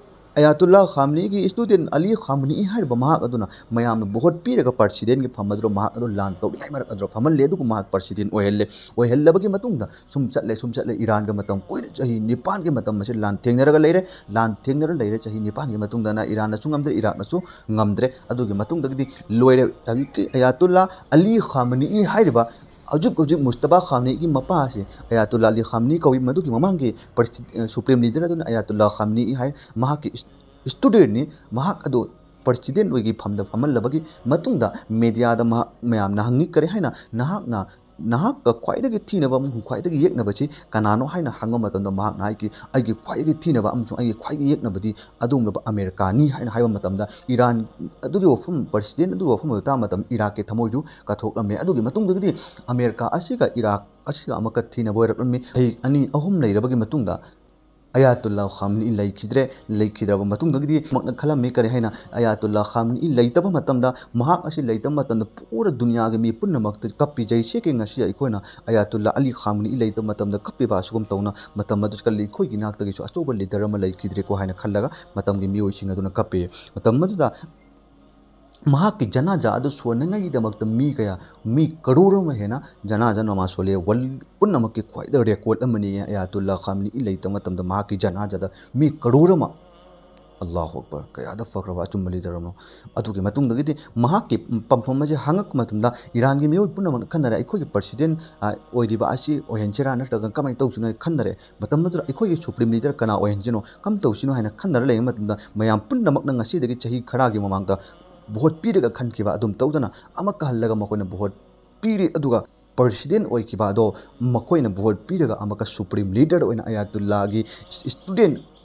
ꯑꯌꯥꯇꯨꯜꯂꯥ ꯈꯥꯃꯅꯤꯒꯤ ꯏꯁꯇꯨꯗꯦꯟ ꯑꯂꯤ ꯈꯥꯃꯅꯤ ꯍꯥꯏꯔꯤꯕ ꯃꯍꯥꯛ ꯑꯗꯨꯅ ꯃꯌꯥꯝꯅ ꯚꯣꯠ ꯄꯤꯔꯒ ꯄ꯭ꯔꯁꯤꯗꯦꯟꯒꯤ ꯐꯝ ꯑꯗꯨꯗ ꯃꯍꯥꯛ ꯑꯗꯨ ꯂꯥꯟ ꯇꯧꯔꯤꯉꯩ ꯃꯔꯛ ꯑꯗꯨꯗ ꯐꯝꯍꯜꯂꯦ, ꯑꯗꯨꯒ ꯃꯍꯥꯛ ꯄ꯭ꯔꯁꯤꯗꯦꯟ ꯑꯣꯏꯍꯜꯂꯦ꯫ ꯑꯣꯏꯍꯜꯂꯕꯒꯤ ꯃꯇꯨꯡꯗ ꯁꯨꯝ ꯆꯠꯂꯦ, ꯁꯨꯝ ꯆꯠꯂꯦ, ꯏꯔꯥꯟꯒ ꯃꯇꯝ ꯀꯨꯏꯅ ꯆꯍꯤ ꯅꯤꯄꯥꯟꯒꯤ ꯃꯇꯝ ꯑꯁꯤ ꯂꯥꯟ ꯊꯦꯡꯅꯔꯒ ꯂꯩꯔꯦ꯫ ꯂꯥꯟ ꯊꯦꯡꯅꯔ ꯂꯩꯔꯦ꯫ ꯆꯍꯤ ꯅꯤꯄꯥꯟꯒꯤ ꯃꯇꯨꯡꯗꯅ ꯏꯔꯥꯟꯅꯁꯨ ꯉꯝꯗ꯭ꯔꯦ, ꯏꯔꯥꯛꯅꯁꯨ ꯉꯝꯗ꯭ꯔꯦ꯫ ꯑꯗꯨꯒꯤ ꯃꯇꯨꯡꯗꯒꯤꯗꯤ ꯂꯣꯏꯔꯦ꯫ ꯍꯧꯖꯤꯛꯀꯤ ꯑꯌꯥꯇꯨꯜꯂꯥ ꯑꯂꯤ ꯈꯥꯃꯅꯤ ꯍꯥꯏꯔꯤꯕ ꯍꯧꯖꯤꯛ ꯍꯧꯖꯤꯛ ꯃꯨꯁꯇꯕꯥ ꯈꯥꯃꯅꯤꯒꯤ ꯃꯄꯥ ꯑꯁꯤ ꯑꯌꯥꯇꯨꯜꯂꯥ ꯑꯂꯤ ꯈꯥꯃꯅꯤ ꯀꯧꯏ꯫ ꯃꯗꯨꯒꯤ ꯃꯃꯥꯡꯒꯤ ꯄ꯭ꯔꯁꯤ-, ꯁꯨꯄ꯭ꯔꯤꯝ ꯂꯤꯗꯔ ꯑꯗꯨꯅ ꯑꯌꯥꯇꯨꯜꯂꯥ ꯈꯥꯃꯅꯤ ꯍꯥꯏ꯫ ꯃꯍꯥꯛꯀꯤ ꯏꯁ-, ꯏꯁꯇꯨꯗꯦꯟꯅꯤ꯫ ꯃꯍꯥꯛ ꯑꯗꯨ ꯄ꯭ꯔꯁꯤꯗꯦꯟ ꯑꯣꯏꯒꯤ ꯐꯝꯗ ꯐꯝꯍꯜꯂꯕꯒꯤ ꯃꯇꯨꯡꯗ ꯃꯦꯗꯤꯌꯥꯗ ꯃꯍꯥꯛ ꯃꯌꯥꯝꯅ ꯍꯪꯉꯤ, "ꯀꯔꯤ ꯍꯥꯏꯅ ꯅꯍꯥꯛꯅ, ꯅꯍꯥꯛꯀ ꯈ꯭ꯋꯥꯏꯗꯒꯤ ꯊꯤꯅꯕ ꯑꯃꯁꯨꯡ ꯈ꯭ꯋꯥꯏꯗꯒꯤ ꯌꯦꯛꯅꯕꯁꯤ ꯀꯅꯥꯅꯣ?" ꯍꯥꯏꯅ ꯍꯪꯕ ꯃꯇꯝꯗ ꯃꯍꯥꯛꯅ ꯍꯥꯏꯈꯤ, "ꯑꯩꯒꯤ ꯈ꯭ꯋꯥꯏꯗꯒꯤ ꯊꯤꯅꯕ ꯑꯃꯁꯨꯡ ꯑꯩꯒꯤ ꯈ꯭ꯋꯥꯏꯗꯒꯤ ꯌꯦꯛꯅꯕꯗꯤ ꯑꯗꯨꯒꯨꯝꯂꯕ ꯑꯃꯦꯔꯤꯀꯥꯅꯤ" ꯍꯥꯏꯅ ꯍꯥꯏꯕ ꯃꯇꯝꯗ ꯏꯔꯥꯟ ꯑꯗꯨꯒꯤ ꯋꯥꯐꯝ, ꯄ꯭ꯔꯁꯤꯗꯦꯟ ꯑꯗꯨꯒꯤ ꯋꯥꯐꯝ ꯑꯗꯨ ꯇꯥꯕ ꯃꯇꯝꯗ ꯏꯔꯥꯛꯀꯤ ꯊꯃꯣꯏꯗꯨ ꯀꯠꯊꯣꯛꯂꯝꯃꯦ꯫ ꯑꯗꯨꯒꯤ ꯃꯇꯨꯡꯗꯒꯤꯗꯤ ꯑꯃꯦꯔꯤꯀꯥ ꯑꯁꯤꯒ ꯏꯔꯥꯛ ꯑꯁꯤꯒ ꯑꯃꯨꯛꯀ ꯊꯤꯅꯕ ꯑꯣꯏꯔꯛꯂꯝꯃꯤ꯫ ꯆꯍꯤ ꯑꯅꯤ ꯑꯍꯨꯝ ꯂꯩꯔꯕꯒꯤ ꯃꯇꯨꯡꯗ ꯑꯌꯥꯇꯨꯜꯂꯥ ꯈꯥꯝꯅꯤ ꯂꯩꯈꯤꯗ꯭ꯔꯦ꯫ ꯂꯩꯈꯤꯗ꯭ꯔꯕ ꯃꯇꯨꯡꯗꯒꯤꯗꯤ ꯃꯍꯥꯛꯅ ꯈꯜꯂꯝꯃꯤ, ꯀꯔꯤ ꯍꯥꯏꯅ, ꯑꯌꯥꯇꯨꯜꯂꯥ ꯈꯥꯝꯅꯤ ꯂꯩꯇꯕ ꯃꯇꯝꯗ, ꯃꯍꯥꯛ ꯑꯁꯤ ꯂꯩꯇꯕ ꯃꯇꯝꯗ ꯄꯨꯔꯥ ꯗꯨꯅꯤꯌꯥꯒꯤ ꯃꯤ ꯄꯨꯝꯅꯃꯛꯇ ꯀꯞꯄꯤ꯫ ꯖꯩꯁꯦ ꯀꯤ ꯉꯁꯤ ꯑꯩꯈꯣꯏꯅ ꯑꯌꯥꯇꯨꯜꯂꯥ ꯑꯂꯤ ꯈꯥꯝꯅꯤ ꯂꯩꯇꯕ ꯃꯇꯝꯗ ꯀꯞꯄꯤꯕ ꯑꯁꯤꯒꯨꯝ ꯇꯧꯅ, ꯃꯇꯝ ꯑꯗꯨ ꯀꯜꯂꯤ ꯑꯩꯈꯣꯏꯒꯤ ꯏꯅꯥꯛꯇꯒꯤꯁꯨ ꯑꯆꯧꯕ ꯂꯤꯗꯔ ꯑꯃ ꯂꯩꯈꯤꯗ꯭ꯔꯦꯀꯣ ꯍꯥꯏꯅ ꯈꯜꯂꯒ ꯃꯇꯝꯒꯤ ꯃꯤꯑꯣꯏꯁꯤꯡ ꯑꯗꯨꯅ ꯀꯞꯄꯤ꯫ ꯃꯇꯝ ꯑꯗꯨꯗ ꯃꯍꯥꯛꯀꯤ ꯖꯅꯥꯖꯥ ꯑꯗꯨ ꯁꯣꯟꯅꯉꯥꯏꯒꯤꯗꯃꯛꯇ ꯃꯤ ꯀꯌꯥ, ꯃꯤ ꯀꯔꯣꯔ ꯑꯃ ꯍꯦꯟꯅ ꯖꯅꯥꯖꯥ ꯅꯃꯥꯖ ꯁꯣꯜꯂꯦ꯫ ꯋꯥꯔꯜ ꯄꯨꯝꯅꯃꯛꯀꯤ ꯈ꯭ꯋꯥꯏꯗꯒꯤ ꯔꯦꯀꯣꯔꯗ ꯑꯃꯅꯤ꯫ ꯑꯌꯥꯇꯨꯜꯂꯥ ꯈꯥꯝꯅꯤ ꯂꯩꯇꯕ ꯃꯇꯝꯗ ꯃꯍꯥꯛꯀꯤ ꯖꯅꯥꯖꯥꯗ ꯃꯤ ꯀꯔꯣꯔ ꯑꯃ, ꯑꯜꯂꯥꯍꯨ ꯑꯛꯕꯔ, ꯀꯌꯥꯗ ꯐꯈ꯭ꯔꯕ ꯑꯆꯨꯝꯕ ꯂꯤꯗꯔ ꯑꯃꯅꯣ꯫ ꯑꯗꯨꯒꯤ ꯃꯇꯨꯡꯗꯒꯤꯗꯤ ꯃꯍꯥꯛꯀꯤ ꯄꯝꯐꯝ ꯑꯁꯤ ꯍꯪꯉꯛꯄ ꯃꯇꯝꯗ ꯏꯔꯥꯟꯒꯤ ꯃꯤꯑꯣꯏ ꯄꯨꯝꯅꯃꯛꯅ ꯈꯟꯅꯔꯦ, ꯑꯩꯈꯣꯏꯒꯤ ꯄ꯭ꯔꯁꯤꯗꯦꯟ, ꯑ, ꯑꯣꯏꯔꯤꯕ ꯑꯁꯤ ꯑꯣꯏꯍꯟꯁꯤꯔꯥ ꯅꯠꯇ꯭ꯔꯒ ꯀꯃꯥꯏꯅ ꯇꯧꯁꯤꯅꯣ ꯍꯥꯏꯅ ꯈꯟꯅꯔꯦ꯫ ꯃꯇꯝ ꯑꯗꯨꯗ ꯑꯩꯈꯣꯏꯒꯤ ꯁꯨꯄ꯭ꯔꯤꯝ ꯂꯤꯗꯔ ꯀꯅꯥ ꯑꯣꯏꯍꯟꯁꯤꯅꯣ, ꯀꯝ ꯇꯧꯁꯤꯅꯣ ꯍꯥꯏꯅ ꯈꯟꯅꯔ ꯂꯩꯕ ꯃꯇꯝꯗ ꯃꯌꯥꯝ ꯄꯨꯝꯅꯃꯛꯅ ꯉꯁꯤꯗꯒꯤ ꯆꯍꯤ ꯈꯔꯒꯤ ꯃꯃꯥꯡꯗ ꯚꯣꯠ ꯄꯤꯔꯒ ꯈꯟꯈꯤꯕ ꯑꯗꯨꯝ ꯇꯧꯗꯅ ꯑꯃꯨꯛꯀ ꯍꯜꯂꯒ ꯃꯈꯣꯏꯅ ꯚꯣꯠ ꯄꯤꯔꯦ꯫ ꯑꯗꯨꯒ ꯄ꯭ꯔꯁꯤꯗꯦꯟ ꯑꯣꯏꯈꯤꯕ ꯑꯗꯣ ꯃꯈꯣꯏꯅ ꯚꯣꯠ ꯄꯤꯔꯒ ꯑꯃꯨꯛꯀ ꯁꯨꯄ꯭ꯔꯤꯝ ꯂꯤꯗꯔ ꯑꯣꯏꯅ ꯑꯌꯥꯇꯨꯜꯂꯥꯒꯤ ꯏꯁꯇꯨꯗꯦꯟ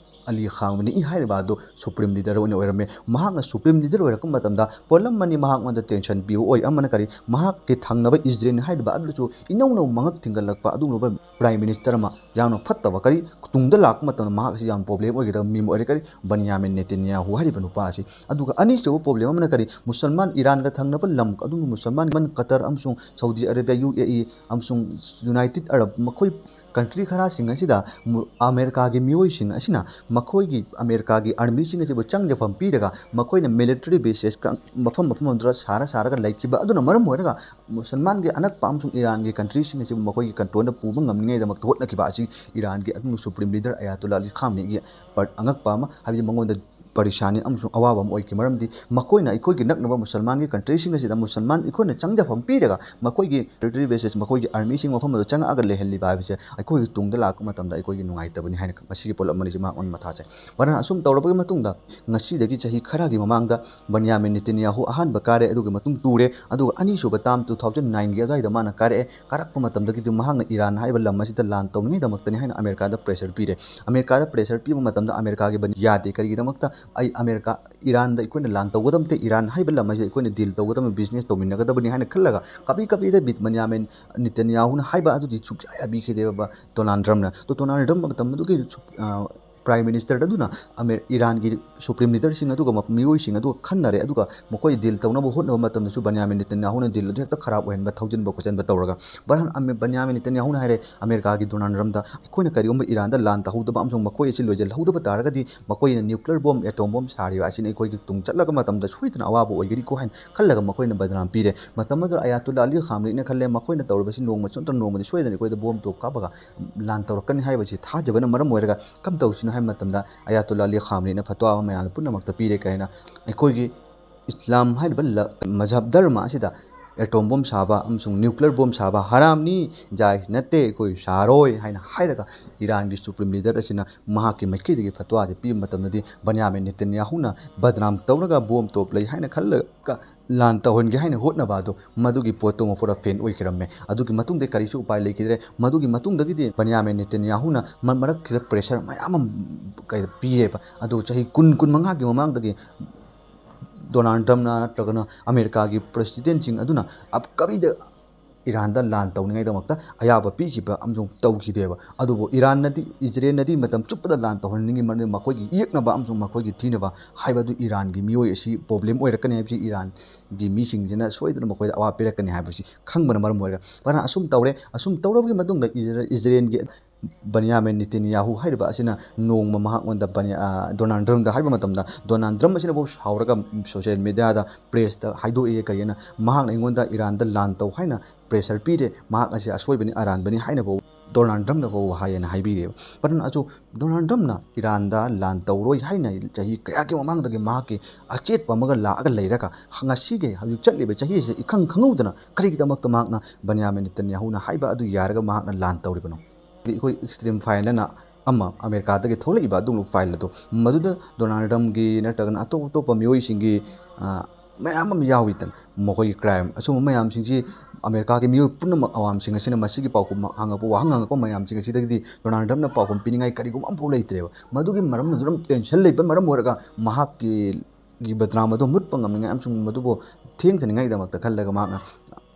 ꯑꯂꯤ ꯈꯥꯝꯅꯤ ꯍꯥꯏꯔꯤꯕ ꯑꯗꯨ ꯁꯨꯄ꯭ꯔꯤꯝ ꯂꯤꯗꯔ ꯑꯣꯏꯅ ꯑꯣꯏꯔꯝꯃꯦ꯫ ꯃꯍꯥꯛꯅ ꯁꯨꯄ꯭ꯔꯤꯝ ꯂꯤꯗꯔ ꯑꯣꯏꯔꯛꯄ ꯃꯇꯝꯗ ꯄꯣꯠꯂꯝ ꯑꯅꯤ ꯃꯍꯥꯛꯉꯣꯟꯗ ꯇꯦꯟꯁꯟ ꯄꯤꯕ ꯑꯣꯏ꯫ ꯑꯃꯅ ꯀꯔꯤ, ꯃꯍꯥꯛꯀꯤ ꯊꯪꯅꯕ ꯏꯖꯔꯦꯜ ꯍꯥꯏꯔꯤꯕ ꯑꯗꯨꯁꯨ ꯏꯅꯧ ꯅꯧ ꯃꯉꯛ ꯊꯤꯡꯒꯠꯂꯛꯄ ꯑꯗꯨꯒꯨꯝꯂꯕ ꯄ꯭ꯔꯥꯏꯝ ꯃꯤꯅꯤꯁꯇꯔ ꯑꯃ ꯌꯥꯝꯅ ꯐꯠꯇꯕ, ꯀꯔꯤ, ꯇꯨꯡꯗ ꯂꯥꯛꯄ ꯃꯇꯝꯗ ꯃꯍꯥꯛ ꯑꯁꯤ ꯌꯥꯝ ꯄ꯭ꯔꯣꯕ꯭ꯂꯦꯝ ꯑꯣꯏꯒꯗꯕ ꯃꯤ ꯑꯃ ꯑꯣꯏꯔꯦ꯫ ꯀꯔꯤ, ꯕꯟꯌꯥꯃꯤꯟ ꯅꯦꯇꯟꯌꯥꯍꯨ ꯍꯥꯏꯔꯤꯕ ꯅꯨꯄꯥ ꯑꯁꯤ꯫ ꯑꯗꯨꯒ ꯑꯅꯤꯁꯨꯕ ꯄ꯭ꯔꯣꯕ꯭ꯂꯦꯝ ꯑꯃꯅ ꯀꯔꯤ, ꯃꯨꯁꯜꯃꯥꯟ ꯏꯔꯥꯟꯒ ꯊꯪꯅꯕ ꯂꯝ ꯑꯗꯨꯒꯨꯝꯕ ꯃꯨꯁꯜꯃꯥꯟ ꯀꯇꯔ ꯑꯃꯁꯨꯡ ꯁꯥꯎꯗꯤ ꯑꯔꯦꯕꯤꯌꯥ, ꯌꯨ ꯑꯦ ꯏ ꯑꯃꯁꯨꯡ ꯌꯨꯅꯥꯏꯇꯦꯠ ꯑꯔꯕ, ꯃꯈꯣꯏ ꯀꯟꯇ꯭ꯔꯤ ꯈꯔꯁꯤꯡ ꯑꯁꯤꯗ ꯃꯨ-, ꯑꯃꯦꯔꯤꯀꯥꯒꯤ ꯃꯤꯑꯣꯏꯁꯤꯡ ꯑꯁꯤꯅ ꯃꯈꯣꯏꯒꯤ ꯑꯃꯦꯔꯤꯀꯥꯒꯤ ꯑꯥꯔꯃꯤꯁꯤꯡ ꯑꯁꯤꯕꯨ ꯆꯪꯖꯐꯝ ꯄꯤꯔꯒ ꯃꯈꯣꯏꯅ ꯃꯤꯂꯤꯇꯔꯤ ꯕꯦꯁꯦꯁ ꯃꯐꯝ ꯃꯐꯝ ꯑꯗꯨꯗ ꯁꯥꯔ ꯁꯥꯔꯒ ꯂꯩꯈꯤꯕ ꯑꯗꯨꯅ ꯃꯔꯝ ꯑꯣꯏꯔꯒ ꯃꯨꯁꯜꯃꯥꯟꯒꯤ ꯑꯅꯛꯄ ꯑꯃꯁꯨꯡ ꯏꯔꯥꯟꯒꯤ ꯀꯟꯇ꯭ꯔꯤꯁꯤꯡ ꯑꯁꯤꯕꯨ ꯃꯈꯣꯏꯒꯤ ꯀꯟꯇ꯭ꯔꯣꯜꯗ ꯄꯨꯕ ꯉꯝꯅꯤꯡꯉꯥꯏꯗꯃꯛꯇ ꯍꯣꯠꯅꯈꯤꯕ ꯑꯁꯤ ꯏꯔꯥꯟꯒꯤ ꯑꯗꯨꯒꯨꯝꯕ ꯁꯨꯄ꯭ꯔꯤꯝ ꯂꯤꯗꯔ ꯑꯌꯥꯇꯨꯜꯂꯥ ꯑꯂꯤ ꯈꯥꯝꯅꯤꯒꯤ ꯄꯔ-, ꯑꯉꯛꯄ ꯑꯃ, ꯍꯥꯏꯕꯗꯤ ꯃꯉꯣꯟꯗ ꯄꯔꯤꯁꯥꯅꯤ ꯑꯃꯁꯨꯡ ꯑꯋꯥꯕ ꯑꯃ ꯑꯣꯏꯈꯤ꯫ ꯃꯔꯝꯗꯤ ꯃꯈꯣꯏꯅ ꯑꯩꯈꯣꯏꯒꯤ ꯅꯛꯅꯕ ꯃꯨꯁꯜꯃꯥꯟꯒꯤ ꯀꯟꯇ꯭ꯔꯤꯁꯤꯡ ꯑꯁꯤꯗ ꯃꯨꯁꯜꯃꯥꯟ ꯑꯩꯈꯣꯏꯅ ꯆꯪꯖꯐꯝ ꯄꯤꯔꯒ ꯃꯈꯣꯏꯒꯤ ꯃꯤꯂꯤꯇꯔꯤ ꯕꯦꯁꯦꯁ, ꯃꯈꯣꯏꯒꯤ ꯑꯥꯔꯃꯤꯁꯤꯡ ꯃꯐꯝ ꯑꯗꯨ ꯆꯪꯉꯛꯑꯒ ꯂꯩꯍꯜꯂꯤꯕ ꯍꯥꯏꯕꯁꯦ ꯑꯩꯈꯣꯏꯒꯤ ꯇꯨꯡꯗ ꯂꯥꯛꯄ ꯃꯇꯝꯗ ꯑꯩꯈꯣꯏꯒꯤ ꯅꯨꯡꯉꯥꯏꯇꯕꯅꯤ ꯍꯥꯏꯅ ꯃꯁꯤꯒꯤ ꯄꯣꯠꯂꯝ ꯑꯅꯤꯁꯤ ꯃꯍꯥꯛ ꯃꯊꯥ ꯁꯥꯏ꯫ ꯃꯔꯝ ꯑꯁꯨꯝ ꯇꯧꯔꯕꯒꯤ ꯃꯇꯨꯡꯗ ꯉꯁꯤꯗꯒꯤ ꯆꯍꯤ ꯈꯔꯒꯤ ꯃꯃꯥꯡꯗ ꯕꯟꯌꯥꯃꯤꯟ ꯅꯦꯇꯟꯌꯥꯍꯨ ꯑꯍꯥꯟꯕ ꯀꯥꯔꯦ, ꯑꯗꯨꯒꯤ ꯃꯇꯨꯡ ꯇꯨꯔꯦ, ꯑꯗꯨꯒ ꯑꯅꯤꯁꯨꯕ ꯇꯥꯝ two thousand nine-ꯒꯤ ꯑꯗꯨꯋꯥꯏꯗ ꯃꯥꯅ ꯀꯥꯔꯛꯑꯦ꯫ ꯀꯥꯔꯛꯄ ꯃꯇꯝꯗꯒꯤꯗꯤ ꯃꯍꯥꯛꯅ ꯏꯔꯥꯟ ꯍꯥꯏꯕ ꯂꯝ ꯑꯁꯤꯗ ꯂꯥꯟ ꯇꯧꯅꯤꯡꯉꯥꯏꯗꯃꯛꯇꯅꯤ ꯍꯥꯏꯅ ꯑꯃꯦꯔꯤꯀꯥꯗ ꯄ꯭ꯔꯦꯁꯔ ꯄꯤꯔꯦ꯫ ꯑꯃꯦꯔꯤꯀꯥꯗ ꯄ꯭ꯔꯦꯁꯔ ꯄꯤꯕ ꯃꯇꯝꯗ ꯑꯃꯦꯔꯤꯀꯥꯒꯤ ꯕꯟ ꯌꯥꯗꯦ꯫ ꯀꯔꯤꯒꯤꯗꯃꯛꯇ? ꯑꯩ ꯑꯃꯦꯔꯤꯀꯥ, ꯏꯔꯥꯟꯗ ꯑꯩꯈꯣꯏꯅ ꯂꯥꯟ ꯇꯧꯒꯗꯕ ꯅꯠꯇꯦ, ꯏꯔꯥꯟ ꯍꯥꯏꯕ ꯂꯝ ꯑꯁꯦ ꯑꯩꯈꯣꯏꯅ ꯗꯤꯜ ꯇꯧꯒꯗꯕ, ꯕꯤꯖꯤꯅꯦꯁ ꯇꯧꯃꯤꯟꯅꯒꯗꯕꯅꯤ ꯍꯥꯏꯅ ꯈꯜꯂꯒ ꯀꯕꯤ ꯀꯕꯤꯗ ꯕꯤꯠ ꯕꯟꯌꯥꯃꯤꯟ ꯅꯤꯇꯟꯌꯥꯍꯨꯅ ꯍꯥꯏꯕ ꯑꯗꯨꯗꯤ ꯁꯨꯛꯌꯥ ꯌꯥꯕꯤꯈꯤꯗꯦꯕ ꯗꯣꯅꯥꯜꯗ ꯇ꯭ꯔꯝꯞꯅ꯫ ꯑꯗꯣ ꯗꯣꯅꯥꯜꯗ ꯇ꯭ꯔꯝꯞ ꯃꯇꯝ ꯑꯗꯨꯒꯤ ꯁꯨꯞ-, ꯑ, ꯄ꯭ꯔꯥꯏꯝ ꯃꯤꯅꯤꯁꯇꯔ ꯑꯗꯨꯅ ꯑꯃꯦ-, ꯏꯔꯥꯟꯒꯤ ꯁꯨꯄ꯭ꯔꯤꯝ ꯂꯤꯗꯔꯁꯤꯡ ꯑꯗꯨꯒ ꯃ-, ꯃꯤꯑꯣꯏꯁꯤꯡ ꯑꯗꯨꯒ ꯈꯟꯅꯔꯦ, ꯑꯗꯨꯒ ꯃꯈꯣꯏ ꯗꯤꯜ ꯇꯧꯅꯕ ꯍꯣꯠꯅꯕ ꯃꯇꯝꯗꯁꯨ ꯕꯟꯌꯥꯃꯤꯟ ꯅꯤꯇꯟꯌꯥꯍꯨꯅ ꯗꯤꯜ ꯑꯗꯨ ꯍꯦꯛꯇ ꯈꯔꯥꯞ ꯑꯣꯏꯍꯟꯕ, ꯊꯧꯖꯤꯟꯕ ꯈꯣꯠꯆꯤꯟꯕ ꯇꯧꯔꯒ ꯕꯔꯍꯥꯟ ꯑꯃꯦ-, ꯕꯟꯌꯥꯃꯤꯟ ꯅꯤꯇꯟꯌꯥꯍꯨꯅ ꯍꯥꯏꯔꯦ, ꯑꯃꯦꯔꯤꯀꯥꯒꯤ ꯗꯣꯅꯥꯜꯗ ꯇ꯭ꯔꯝꯞꯇ ꯑꯩꯈꯣꯏꯅ ꯀꯔꯤꯒꯨꯝꯕ ꯏꯔꯥꯟꯗ ꯂꯥꯟ ꯇꯧꯍꯧꯗꯕ ꯑꯃꯁꯨꯡ ꯃꯈꯣꯏ ꯑꯁꯤ ꯂꯣꯏꯁꯤꯜꯍꯧꯗꯕ ꯇꯥꯔꯒꯗꯤ ꯃꯈꯣꯏꯅ ꯅ꯭ꯌꯨꯀ꯭ꯂꯤꯌꯔ ꯕꯣꯝ, ꯑꯦꯇꯣꯝ ꯕꯣꯝ ꯁꯥꯔꯤꯕ ꯑꯁꯤꯅ ꯑꯩꯈꯣꯏꯒꯤ ꯇꯨꯡ ꯆꯠꯂꯒ ꯃꯇꯝꯗ ꯁꯣꯏꯗꯅ ꯑꯋꯥꯕ ꯑꯣꯏꯒꯅꯤꯀꯣ ꯍꯥꯏꯅ ꯈꯜꯂꯒ ꯃꯈꯣꯏꯅ ꯕꯗꯅꯥꯝ ꯄꯤꯔꯦ꯫ ꯃꯇꯝ ꯑꯗꯨꯗ ꯑꯌꯥꯇꯨꯜꯂꯥ ꯑꯂꯤ ꯈꯥꯝꯅꯤꯅ ꯈꯜꯂꯦ, ꯃꯈꯣꯏꯅ ꯇꯧꯔꯤꯕꯁꯤ ꯅꯣꯡꯃ ꯅꯠꯇ꯭ꯔ ꯅꯣꯡꯃꯗꯤ ꯁꯣꯏꯗꯅ ꯑꯩꯈꯣꯏꯗ ꯕꯣꯝ ꯇꯣꯞ ꯀꯥꯞꯄꯒ ꯂꯥꯟ ꯇꯧꯔꯛꯀꯅꯤ ꯍꯥꯏꯕꯁꯤ ꯊꯥꯖꯕꯅ ꯃꯔꯝ ꯑꯣꯏꯔꯒ ꯀꯝ ꯇꯧꯁꯤꯅꯣ ꯍꯥꯏꯕ ꯃꯇꯝꯗ ꯑꯌꯥꯇꯨꯜꯂꯥ ꯑꯂꯤ ꯈꯥꯝꯅꯤꯅ ꯐꯇꯋꯥ ꯑꯃ ꯃꯌꯥꯝ ꯄꯨꯝꯅꯃꯛꯇ ꯄꯤꯔꯦ꯫ ꯀꯔꯤꯅ ꯑꯩꯈꯣꯏꯒꯤ ꯏꯁꯂꯥꯝ ꯍꯥꯏꯔꯤꯕ ꯂ-, ꯃꯖꯍꯕ ꯙꯔꯃ ꯑꯁꯤꯗ ꯑꯦꯇꯣꯝ ꯕꯣꯝ ꯁꯥꯕ ꯑꯃꯁꯨꯡ ꯅ꯭ꯌꯨꯀ꯭ꯂꯤꯌꯔ ꯕꯣꯝ ꯁꯥꯕ ꯍꯔꯥꯝꯅꯤ, ꯖꯥꯏꯖ ꯅꯠꯇꯦ, ꯑꯩꯈꯣꯏ ꯁꯥꯔꯣꯏ ꯍꯥꯏꯅ ꯍꯥꯏꯔꯒ ꯏꯔꯥꯟꯒꯤ ꯁꯨꯄ꯭ꯔꯤꯝ ꯂꯤꯗꯔ ꯑꯁꯤꯅ ꯃꯍꯥꯛꯀꯤ ꯃꯥꯏꯀꯩꯗꯒꯤ ꯐꯇꯋꯥꯁꯦ ꯄꯤꯕ ꯃꯇꯝꯗꯗꯤ ꯕꯟꯌꯥꯃꯤꯟ ꯅꯦꯇꯟꯌꯥꯍꯨꯅ ꯕꯗꯅꯥꯝ ꯇꯧꯔꯒ ꯕꯣꯝ ꯇꯣꯞ ꯂꯩ ꯍꯥꯏꯅ ꯈꯜꯂꯒ ꯂꯥꯟ ꯇꯧꯍꯟꯒꯦ ꯍꯥꯏꯅ ꯍꯣꯠꯅꯕ ꯑꯗꯨ ꯃꯗꯨꯒꯤ ꯄꯣꯠꯇꯨ ꯃꯄꯨꯔ ꯐꯦꯟ ꯑꯣꯏꯈꯤꯔꯝꯃꯦ꯫ ꯑꯗꯨꯒꯤ ꯃꯇꯨꯡꯗ ꯀꯔꯤꯁꯨ ꯎꯄꯥꯏ ꯂꯩꯈꯤꯗ꯭ꯔꯦ꯫ ꯃꯗꯨꯒꯤ ꯃꯇꯨꯡꯗꯒꯤꯗꯤ ꯕꯟꯌꯥꯃꯤꯟ ꯅꯦꯇꯟꯌꯥꯍꯨꯅ ꯃ-, ꯃꯔꯛꯁꯤꯗ ꯄ꯭ꯔꯦꯁꯔ ꯃꯌꯥꯝ ꯑꯃ ꯀꯩ ꯄꯤꯔꯦꯕ꯫ ꯑꯗꯨ ꯆꯍꯤ ꯀꯨꯟ, ꯀꯨꯟ ꯃꯉꯥꯒꯤ ꯃꯃꯥꯡꯗꯒꯤ ꯗꯣꯅꯥꯜꯗ ꯇ꯭ꯔꯝꯞꯅ ꯅꯠꯇ꯭ꯔꯒꯅ ꯑꯃꯦꯔꯤꯀꯥꯒꯤ ꯄ꯭ꯔꯦꯁꯤꯗꯦꯟꯁꯤꯡ ꯑꯗꯨꯅ ꯑꯞꯀꯃꯤꯡꯗ ꯏꯔꯥꯟꯗ ꯂꯥꯟ ꯇꯧꯅꯤꯡꯉꯥꯏꯗꯃꯛꯇ ꯑꯌꯥꯕ ꯄꯤꯈꯤꯕ ꯑꯃꯁꯨꯡ ꯇꯧꯈꯤꯗꯦꯕ꯫ ꯑꯗꯨꯕꯨ ꯏꯔꯥꯟꯅꯗꯤ, ꯏꯖꯔꯦꯜꯅꯗꯤ ꯃꯇꯝ ꯆꯨꯞꯄꯗ ꯂꯥꯟ ꯇꯧꯍꯟꯅꯤꯡꯉꯤ, ꯃꯔꯝꯗꯤ ꯃꯈꯣꯏꯒꯤ ꯌꯦꯛꯅꯕ ꯑꯃꯁꯨꯡ ꯃꯈꯣꯏꯒꯤ ꯊꯤꯅꯕ ꯍꯥꯏꯕ ꯑꯗꯨ ꯏꯔꯥꯟꯒꯤ ꯃꯤꯑꯣꯏ ꯑꯁꯤ ꯄ꯭ꯔꯣꯕ꯭ꯂꯦꯝ ꯑꯣꯏꯔꯛꯀꯅꯤ ꯍꯥꯏꯕꯁꯤ, ꯏꯔꯥꯟꯒꯤ ꯃꯤꯁꯤꯡꯁꯤꯅ ꯁꯣꯏꯗꯅ ꯃꯈꯣꯏꯗ ꯑꯋꯥꯕ ꯄꯤꯔꯛꯀꯅꯤ ꯍꯥꯏꯕꯁꯤ ꯈꯪꯕꯅ ꯃꯔꯝ ꯑꯣꯏꯔꯒ ꯃꯥꯅ ꯑꯁꯨꯝ ꯇꯧꯔꯦ꯫ ꯑꯁꯨꯝ ꯇꯧꯔꯕꯒꯤ ꯃꯇꯨꯡꯗ ꯏꯖꯔꯦꯜ-, ꯏꯖꯔꯦꯜꯒꯤ ꯕꯟꯌꯥꯃꯤꯟ ꯅꯤꯇꯤꯟꯌꯥꯍꯨ ꯍꯥꯏꯔꯤꯕ ꯑꯁꯤꯅ ꯅꯣꯡꯃ ꯃꯍꯥꯛꯉꯣꯟꯗ ꯕꯟꯌꯥ-, ꯑ, ꯗꯣꯅꯥꯜꯗ ꯇ꯭ꯔꯝꯞꯗ ꯍꯥꯏꯕ ꯃꯇꯝꯗ, ꯗꯣꯅꯥꯜꯗ ꯇ꯭ꯔꯝꯞ ꯑꯁꯤꯅꯐꯥꯎ ꯁꯥꯎꯔꯒ ꯁꯣꯁꯤꯌꯦꯜ ꯃꯦꯗꯤꯌꯥꯗ, ꯄ꯭ꯔꯦꯁꯇ ꯍꯥꯏꯗꯣꯛꯑꯦ꯫ ꯀꯔꯤꯅ ꯃꯍꯥꯛꯅ ꯑꯩꯉꯣꯟꯗ ꯏꯔꯥꯟꯗ ꯂꯥꯟ ꯇꯧ ꯍꯥꯏꯅ ꯄ꯭ꯔꯦꯁꯔ ꯄꯤꯔꯦ, ꯃꯍꯥꯛ ꯑꯁꯤ ꯑꯁꯣꯏꯕꯅꯤ, ꯑꯔꯥꯟꯕꯅꯤ ꯍꯥꯏꯅꯐꯥꯎ ꯗꯣꯅꯥꯜꯗ ꯇ꯭ꯔꯝꯞꯅꯐꯥꯎ ꯍꯥꯏꯌꯦꯅ ꯍꯥꯏꯕꯤꯔꯦꯕ꯫ ꯃꯔꯝ ꯑꯗꯨ ꯗꯣꯅꯥꯜꯗ ꯇ꯭ꯔꯝꯞꯅ ꯏꯔꯥꯟꯗ ꯂꯥꯟ ꯇꯧꯔꯣꯏ ꯍꯥꯏꯅ ꯆꯍꯤ ꯀꯌꯥꯒꯤ ꯃꯃꯥꯡꯗꯒꯤ ꯃꯍꯥꯛꯀꯤ ꯑꯆꯦꯠꯄ ꯑꯃꯒ ꯂꯥꯛꯑꯒ ꯂꯩꯔꯒ, ꯉꯁꯤꯒꯤ ꯍꯧꯖꯤꯛ ꯆꯠꯂꯤꯕ ꯆꯍꯤꯁꯦ ꯏꯈꯪ ꯈꯪꯍꯧꯗꯅ ꯀꯔꯤꯒꯤꯗꯃꯛꯇ ꯃꯍꯥꯛꯅ ꯕꯟꯌꯥꯃꯤꯟ ꯅꯦꯇꯟꯌꯥꯍꯨꯅ ꯍꯥꯏꯕ ꯑꯗꯨ ꯌꯥꯔꯒ ꯃꯍꯥꯛꯅ ꯂꯥꯟ ꯇꯧꯔꯤꯕꯅꯣ? ꯑꯩꯈꯣꯏ ꯑꯦꯛꯁꯇ꯭ꯔꯤꯝ ꯐꯥꯏꯜ ꯑꯅ ꯑꯃ ꯑꯃꯦꯔꯤꯀꯥꯗꯒꯤ ꯊꯣꯛꯂꯛꯏꯕ ꯑꯗꯨꯒꯨꯝꯂꯕ ꯐꯥꯏꯜ ꯑꯗꯨ, ꯃꯗꯨꯗ ꯗꯣꯅꯥꯜꯗ ꯇ꯭ꯔꯝꯞꯀꯤ ꯅꯠꯇ꯭ꯔꯒꯅ ꯑꯇꯣꯞ ꯑꯇꯣꯞꯄ ꯃꯤꯑꯣꯏꯁꯤꯡꯒꯤ, ꯑ, ꯃꯌꯥꯝ ꯑꯃ ꯌꯥꯎꯔꯤꯗꯅ꯫ ꯃꯈꯣꯏꯒꯤ ꯀ꯭ꯔꯥꯏꯝ ꯑꯁꯨꯝꯕ ꯃꯌꯥꯝꯁꯤꯡꯁꯤ ꯑꯃꯦꯔꯤꯀꯥꯒꯤ ꯃꯤꯑꯣꯏ ꯄꯨꯝꯅꯃꯛ, ꯑꯋꯥꯝꯁꯤꯡ ꯑꯁꯤꯅ ꯃꯁꯤꯒꯤ ꯄꯥꯎꯈꯨꯝ ꯍꯪꯉꯛꯄ, ꯋꯥꯍꯪ ꯍꯪꯉꯛꯄ ꯃꯌꯥꯝꯁꯤꯡ ꯑꯁꯤꯗꯒꯤꯗꯤ ꯗꯣꯅꯥꯜꯗ ꯇ꯭ꯔꯝꯞꯅ ꯄꯥꯎꯈꯨꯝ ꯄꯤꯅꯤꯡꯉꯥꯏ ꯀꯔꯤꯒꯨꯝꯕ ꯑꯃꯐꯥꯎ ꯂꯩꯇ꯭ꯔꯦꯕ꯫ ꯃꯗꯨꯒꯤ ꯃꯔꯝ ꯑꯗꯨꯅ ꯇꯦꯟꯁꯟ ꯂꯩꯕ ꯃꯔꯝ ꯑꯣꯏꯔꯒ ꯃꯍꯥꯛꯀꯤ ꯒꯤ ꯕꯗꯅꯥꯝ ꯑꯗꯨ ꯃꯨꯠꯄ ꯉꯝꯅꯤꯡꯉꯥꯏ ꯑꯃꯁꯨꯡ ꯃꯗꯨꯕꯨ ꯊꯦꯡꯊꯅꯤꯡꯉꯥꯏꯒꯤꯗꯃꯛꯇ ꯈꯜꯂꯒ ꯃꯍꯥꯛꯅ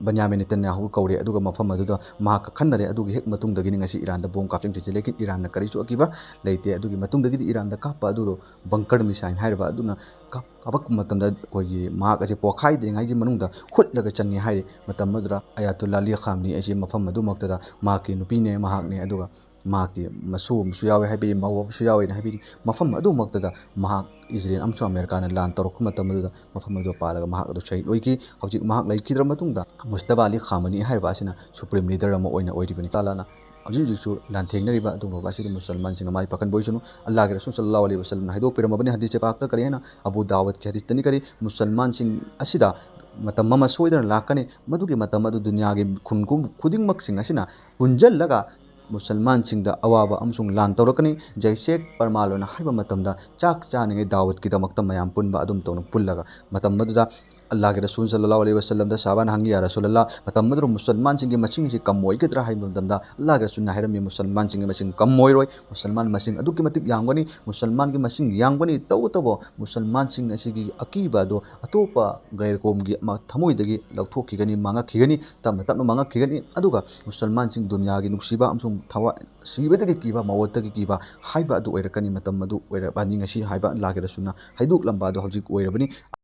ꯕꯟꯌꯥꯃꯤꯟ ꯅꯦꯇꯟꯌꯥꯍꯨ ꯀꯧꯔꯦ꯫ ꯑꯗꯨꯒ ꯃꯐꯝ ꯑꯗꯨꯗ ꯃꯍꯥꯛ ꯀꯥꯈꯟꯅꯔꯦ꯫ ꯑꯗꯨꯒꯤ ꯍꯦꯛ ꯃꯇꯨꯡꯗꯒꯤꯅꯤ ꯉꯁꯤ ꯏꯔꯥꯟꯗ ꯕꯣꯝ ꯀꯥꯞꯁꯤꯟꯈꯤꯁꯤ꯫ ꯂꯦꯀꯤꯟ ꯏꯔꯥꯟꯅ ꯀꯔꯤꯁꯨ ꯑꯀꯤꯕ ꯂꯩꯇꯦ꯫ ꯑꯗꯨꯒꯤ ꯃꯇꯨꯡꯗꯒꯤꯗꯤ ꯏꯔꯥꯟꯗ ꯀꯥꯞꯄ ꯑꯗꯨ ꯕꯪꯀꯔ ꯃꯤꯁꯥꯏꯜ ꯍꯥꯏꯔꯤꯕ ꯑꯗꯨꯅ ꯀꯥꯞ-, ꯀꯥꯞꯄꯛꯄ ꯃꯇꯝꯗ ꯑꯩꯈꯣꯏꯒꯤ ꯃꯍꯥꯛ ꯑꯁꯤ ꯄꯣꯈꯥꯏꯗ꯭ꯔꯤꯉꯩꯒꯤ ꯃꯅꯨꯡꯗ ꯍꯨꯠꯂꯒ ꯆꯪꯉꯤ ꯍꯥꯏꯔꯤ꯫ ꯃꯇꯝ ꯑꯗꯨꯗ ꯑꯌꯥꯇꯨꯜꯂꯥ ꯑꯂꯤ ꯈꯥꯝꯅꯤ ꯑꯁꯤ ꯃꯐꯝ ꯑꯗꯨꯃꯛꯇꯗ ꯃꯍꯥꯛꯀꯤ ꯅꯨꯄꯤꯅꯦ, ꯃꯍꯥꯛꯅꯦ, ꯑꯗꯨꯒ ꯃꯍꯥꯛꯀꯤ ꯃꯁꯨ ꯑꯃꯁꯨ ꯌꯥꯎꯋꯦ ꯍꯥꯏꯕꯤꯔꯤ, ꯃꯧ ꯑꯃꯁꯨ ꯌꯥꯎꯋꯦꯅ ꯍꯥꯏꯕꯤꯔꯤ꯫ ꯃꯐꯝ ꯑꯗꯨꯃꯛꯇꯗ ꯃꯍꯥꯛ ꯏꯖꯔꯦꯜ ꯑꯃꯁꯨꯡ ꯑꯃꯦꯔꯤꯀꯥꯅ ꯂꯥꯟ ꯇꯧꯔꯛꯄ ꯃꯇꯝ ꯑꯗꯨꯗ ꯃꯐꯝ ꯑꯗꯨꯗ ꯄꯥꯜꯂꯒ ꯃꯍꯥꯛ ꯑꯗꯨ ꯁꯍꯤꯗ ꯑꯣꯏꯈꯤ꯫ ꯍꯧꯖꯤꯛ ꯃꯍꯥꯛ ꯂꯩꯈꯤꯗ꯭ꯔ ꯃꯇꯨꯡꯗ ꯃꯨꯁꯇꯕꯥ ꯑꯂꯤ ꯈꯥꯃꯅꯤ ꯍꯥꯏꯔꯤꯕ ꯑꯁꯤꯅ ꯁꯨꯄ꯭ꯔꯤꯝ ꯂꯤꯗꯔ ꯑꯃ ꯑꯣꯏꯅ ꯑꯣꯏꯔꯤꯕꯅꯤ꯫ ꯇꯥꯂꯥꯅ ꯍꯧꯖꯤꯛ ꯍꯧꯖꯤꯛꯁꯨ ꯂꯥꯟꯊꯦꯡꯅꯔꯤꯕ ꯑꯗꯨꯒꯨꯝꯂꯕ ꯑꯁꯤꯗ ꯃꯨꯁꯜꯃꯥꯟꯁꯤꯡꯅ ꯃꯥꯏ ꯄꯥꯛꯍꯟꯕ ꯑꯣꯏꯁꯅꯨ꯫ ꯑꯜꯂꯥꯍꯒꯤ ꯔꯁꯨꯜ ꯁꯜꯂꯜꯂꯥꯍꯨ ꯑꯂꯩꯍꯤ ꯋꯁꯜꯂꯝꯅ ꯍꯥꯏꯗꯣꯛꯄꯤꯔꯝꯃꯕꯅꯤ ꯍꯗꯤꯁ ꯄꯥꯛꯇ ꯀꯔꯤ ꯍꯥꯏꯅ? ꯑꯕꯨ ꯗꯥꯋꯠꯀꯤ ꯍꯗꯤꯁꯇꯅꯤ ꯀꯔꯤ? ꯃꯨꯁꯜꯃꯥꯟꯁꯤꯡ ꯑꯁꯤꯗ ꯃꯇꯝ ꯑꯃ ꯁꯣꯏꯗꯅ ꯂꯥꯛꯀꯅꯤ꯫ ꯃꯗꯨꯒꯤ ꯃꯇꯝ ꯑꯗꯨ ꯗꯨꯅꯤꯌꯥꯒꯤ ꯈꯨꯟ ꯈꯨꯗꯤꯡꯃꯛꯁꯤꯡ ꯑꯁꯤꯅ ꯄꯨꯟꯖꯜꯂꯒ ꯃꯨꯁꯜꯃꯥꯟꯁꯤꯡꯗ ꯑꯋꯥꯕ ꯑꯃꯁꯨꯡ ꯂꯥꯟ ꯇꯧꯔꯛꯀꯅꯤ꯫ ꯖꯩꯁꯦ ꯄꯔꯃꯥꯜ ꯑꯣꯏꯅ ꯍꯥꯏꯕ ꯃꯇꯝꯗ ꯆꯥꯛ ꯆꯥꯅꯤꯡꯉꯩ ꯗꯥꯋꯠꯀꯤꯗꯃꯛꯇ ꯃꯌꯥꯝ ꯄꯨꯟꯕ ꯑꯗꯨꯝ ꯇꯧꯅ ꯄꯨꯜꯂꯒ ꯃꯇꯝ ꯑꯗꯨꯗ ꯑꯜꯂꯥꯍꯒꯤ ꯔꯁꯨꯜ ꯁꯜꯂꯜꯂꯥꯍꯨ ꯑꯂꯩꯍꯤ ꯋꯁꯜꯂꯝꯗ ꯁꯍꯥꯕꯥꯅ ꯍꯪꯉꯤ, "ꯌꯥ ꯔꯁꯨꯜ ꯑꯜꯂꯥꯍ, ꯃꯇꯝ ꯑꯗꯨꯗ ꯃꯨꯁꯜꯃꯥꯟꯁꯤꯡꯒꯤ ꯃꯁꯤꯡ ꯑꯁꯤ ꯀꯝꯃꯣꯏꯒꯗ꯭ꯔꯥ?" ꯍꯥꯏꯕ ꯃꯇꯝꯗ ꯑꯜꯂꯥꯍꯒꯤ ꯔꯁꯨꯜꯅ ꯍꯥꯏꯔꯝꯃꯤ, "ꯃꯨꯁꯜꯃꯥꯟꯁꯤꯡꯒꯤ ꯃꯁꯤꯡ ꯀꯝꯃꯣꯏꯔꯣꯏ, ꯃꯨꯁꯜꯃꯥꯟ ꯃꯁꯤꯡ ꯑꯗꯨꯛꯀꯤ ꯃꯇꯤꯛ ꯌꯥꯝꯒꯅꯤ, ꯃꯨꯁꯜꯃꯥꯟꯒꯤ ꯃꯁꯤꯡ ꯌꯥꯝꯒꯅꯤ, ꯇꯧꯕꯇꯕꯨ ꯃꯨꯁꯜꯃꯥꯟꯁꯤꯡ ꯑꯁꯤꯒꯤ ꯑꯀꯤꯕ ꯑꯗꯨ ꯑꯇꯣꯞꯄ ꯒꯩꯔ ꯀꯣꯝꯒꯤ ꯑꯃ ꯊꯃꯣꯏꯗꯒꯤ ꯂꯧꯊꯣꯛꯈꯤꯒꯅꯤ, ꯃꯥꯡꯉꯛꯈꯤꯒꯅꯤ, ꯇꯞꯅ ꯇꯞꯅ ꯃꯥꯡꯉꯛꯈꯤꯒꯅꯤ꯫ ꯑꯗꯨꯒ ꯃꯨꯁꯜꯃꯥꯟꯁꯤꯡ ꯗꯨꯅꯤꯌꯥꯒꯤ ꯅꯨꯡꯁꯤꯕ ꯑꯃꯁꯨꯡ ꯊꯋꯥꯏ ꯁꯤꯕꯗꯒꯤ ꯀꯤꯕ, ꯃꯧꯠꯇꯒꯤ ꯀꯤꯕ ꯍꯥꯏꯕ ꯑꯗꯨ ꯑꯣꯏꯔꯛꯀꯅꯤ꯫ ꯃꯇꯝ ꯑꯗꯨ ꯑꯣꯏꯔꯛꯑꯅꯤ ꯉꯁꯤ" ꯍꯥꯏꯕ ꯑꯜꯂꯥꯍꯒꯤ ꯔꯁꯨꯜꯅ ꯍꯥꯏꯗꯣꯛꯂꯝꯕ ꯑꯗꯨ ꯍꯧꯖꯤꯛ ꯑꯣꯏꯔꯕꯅꯤ꯫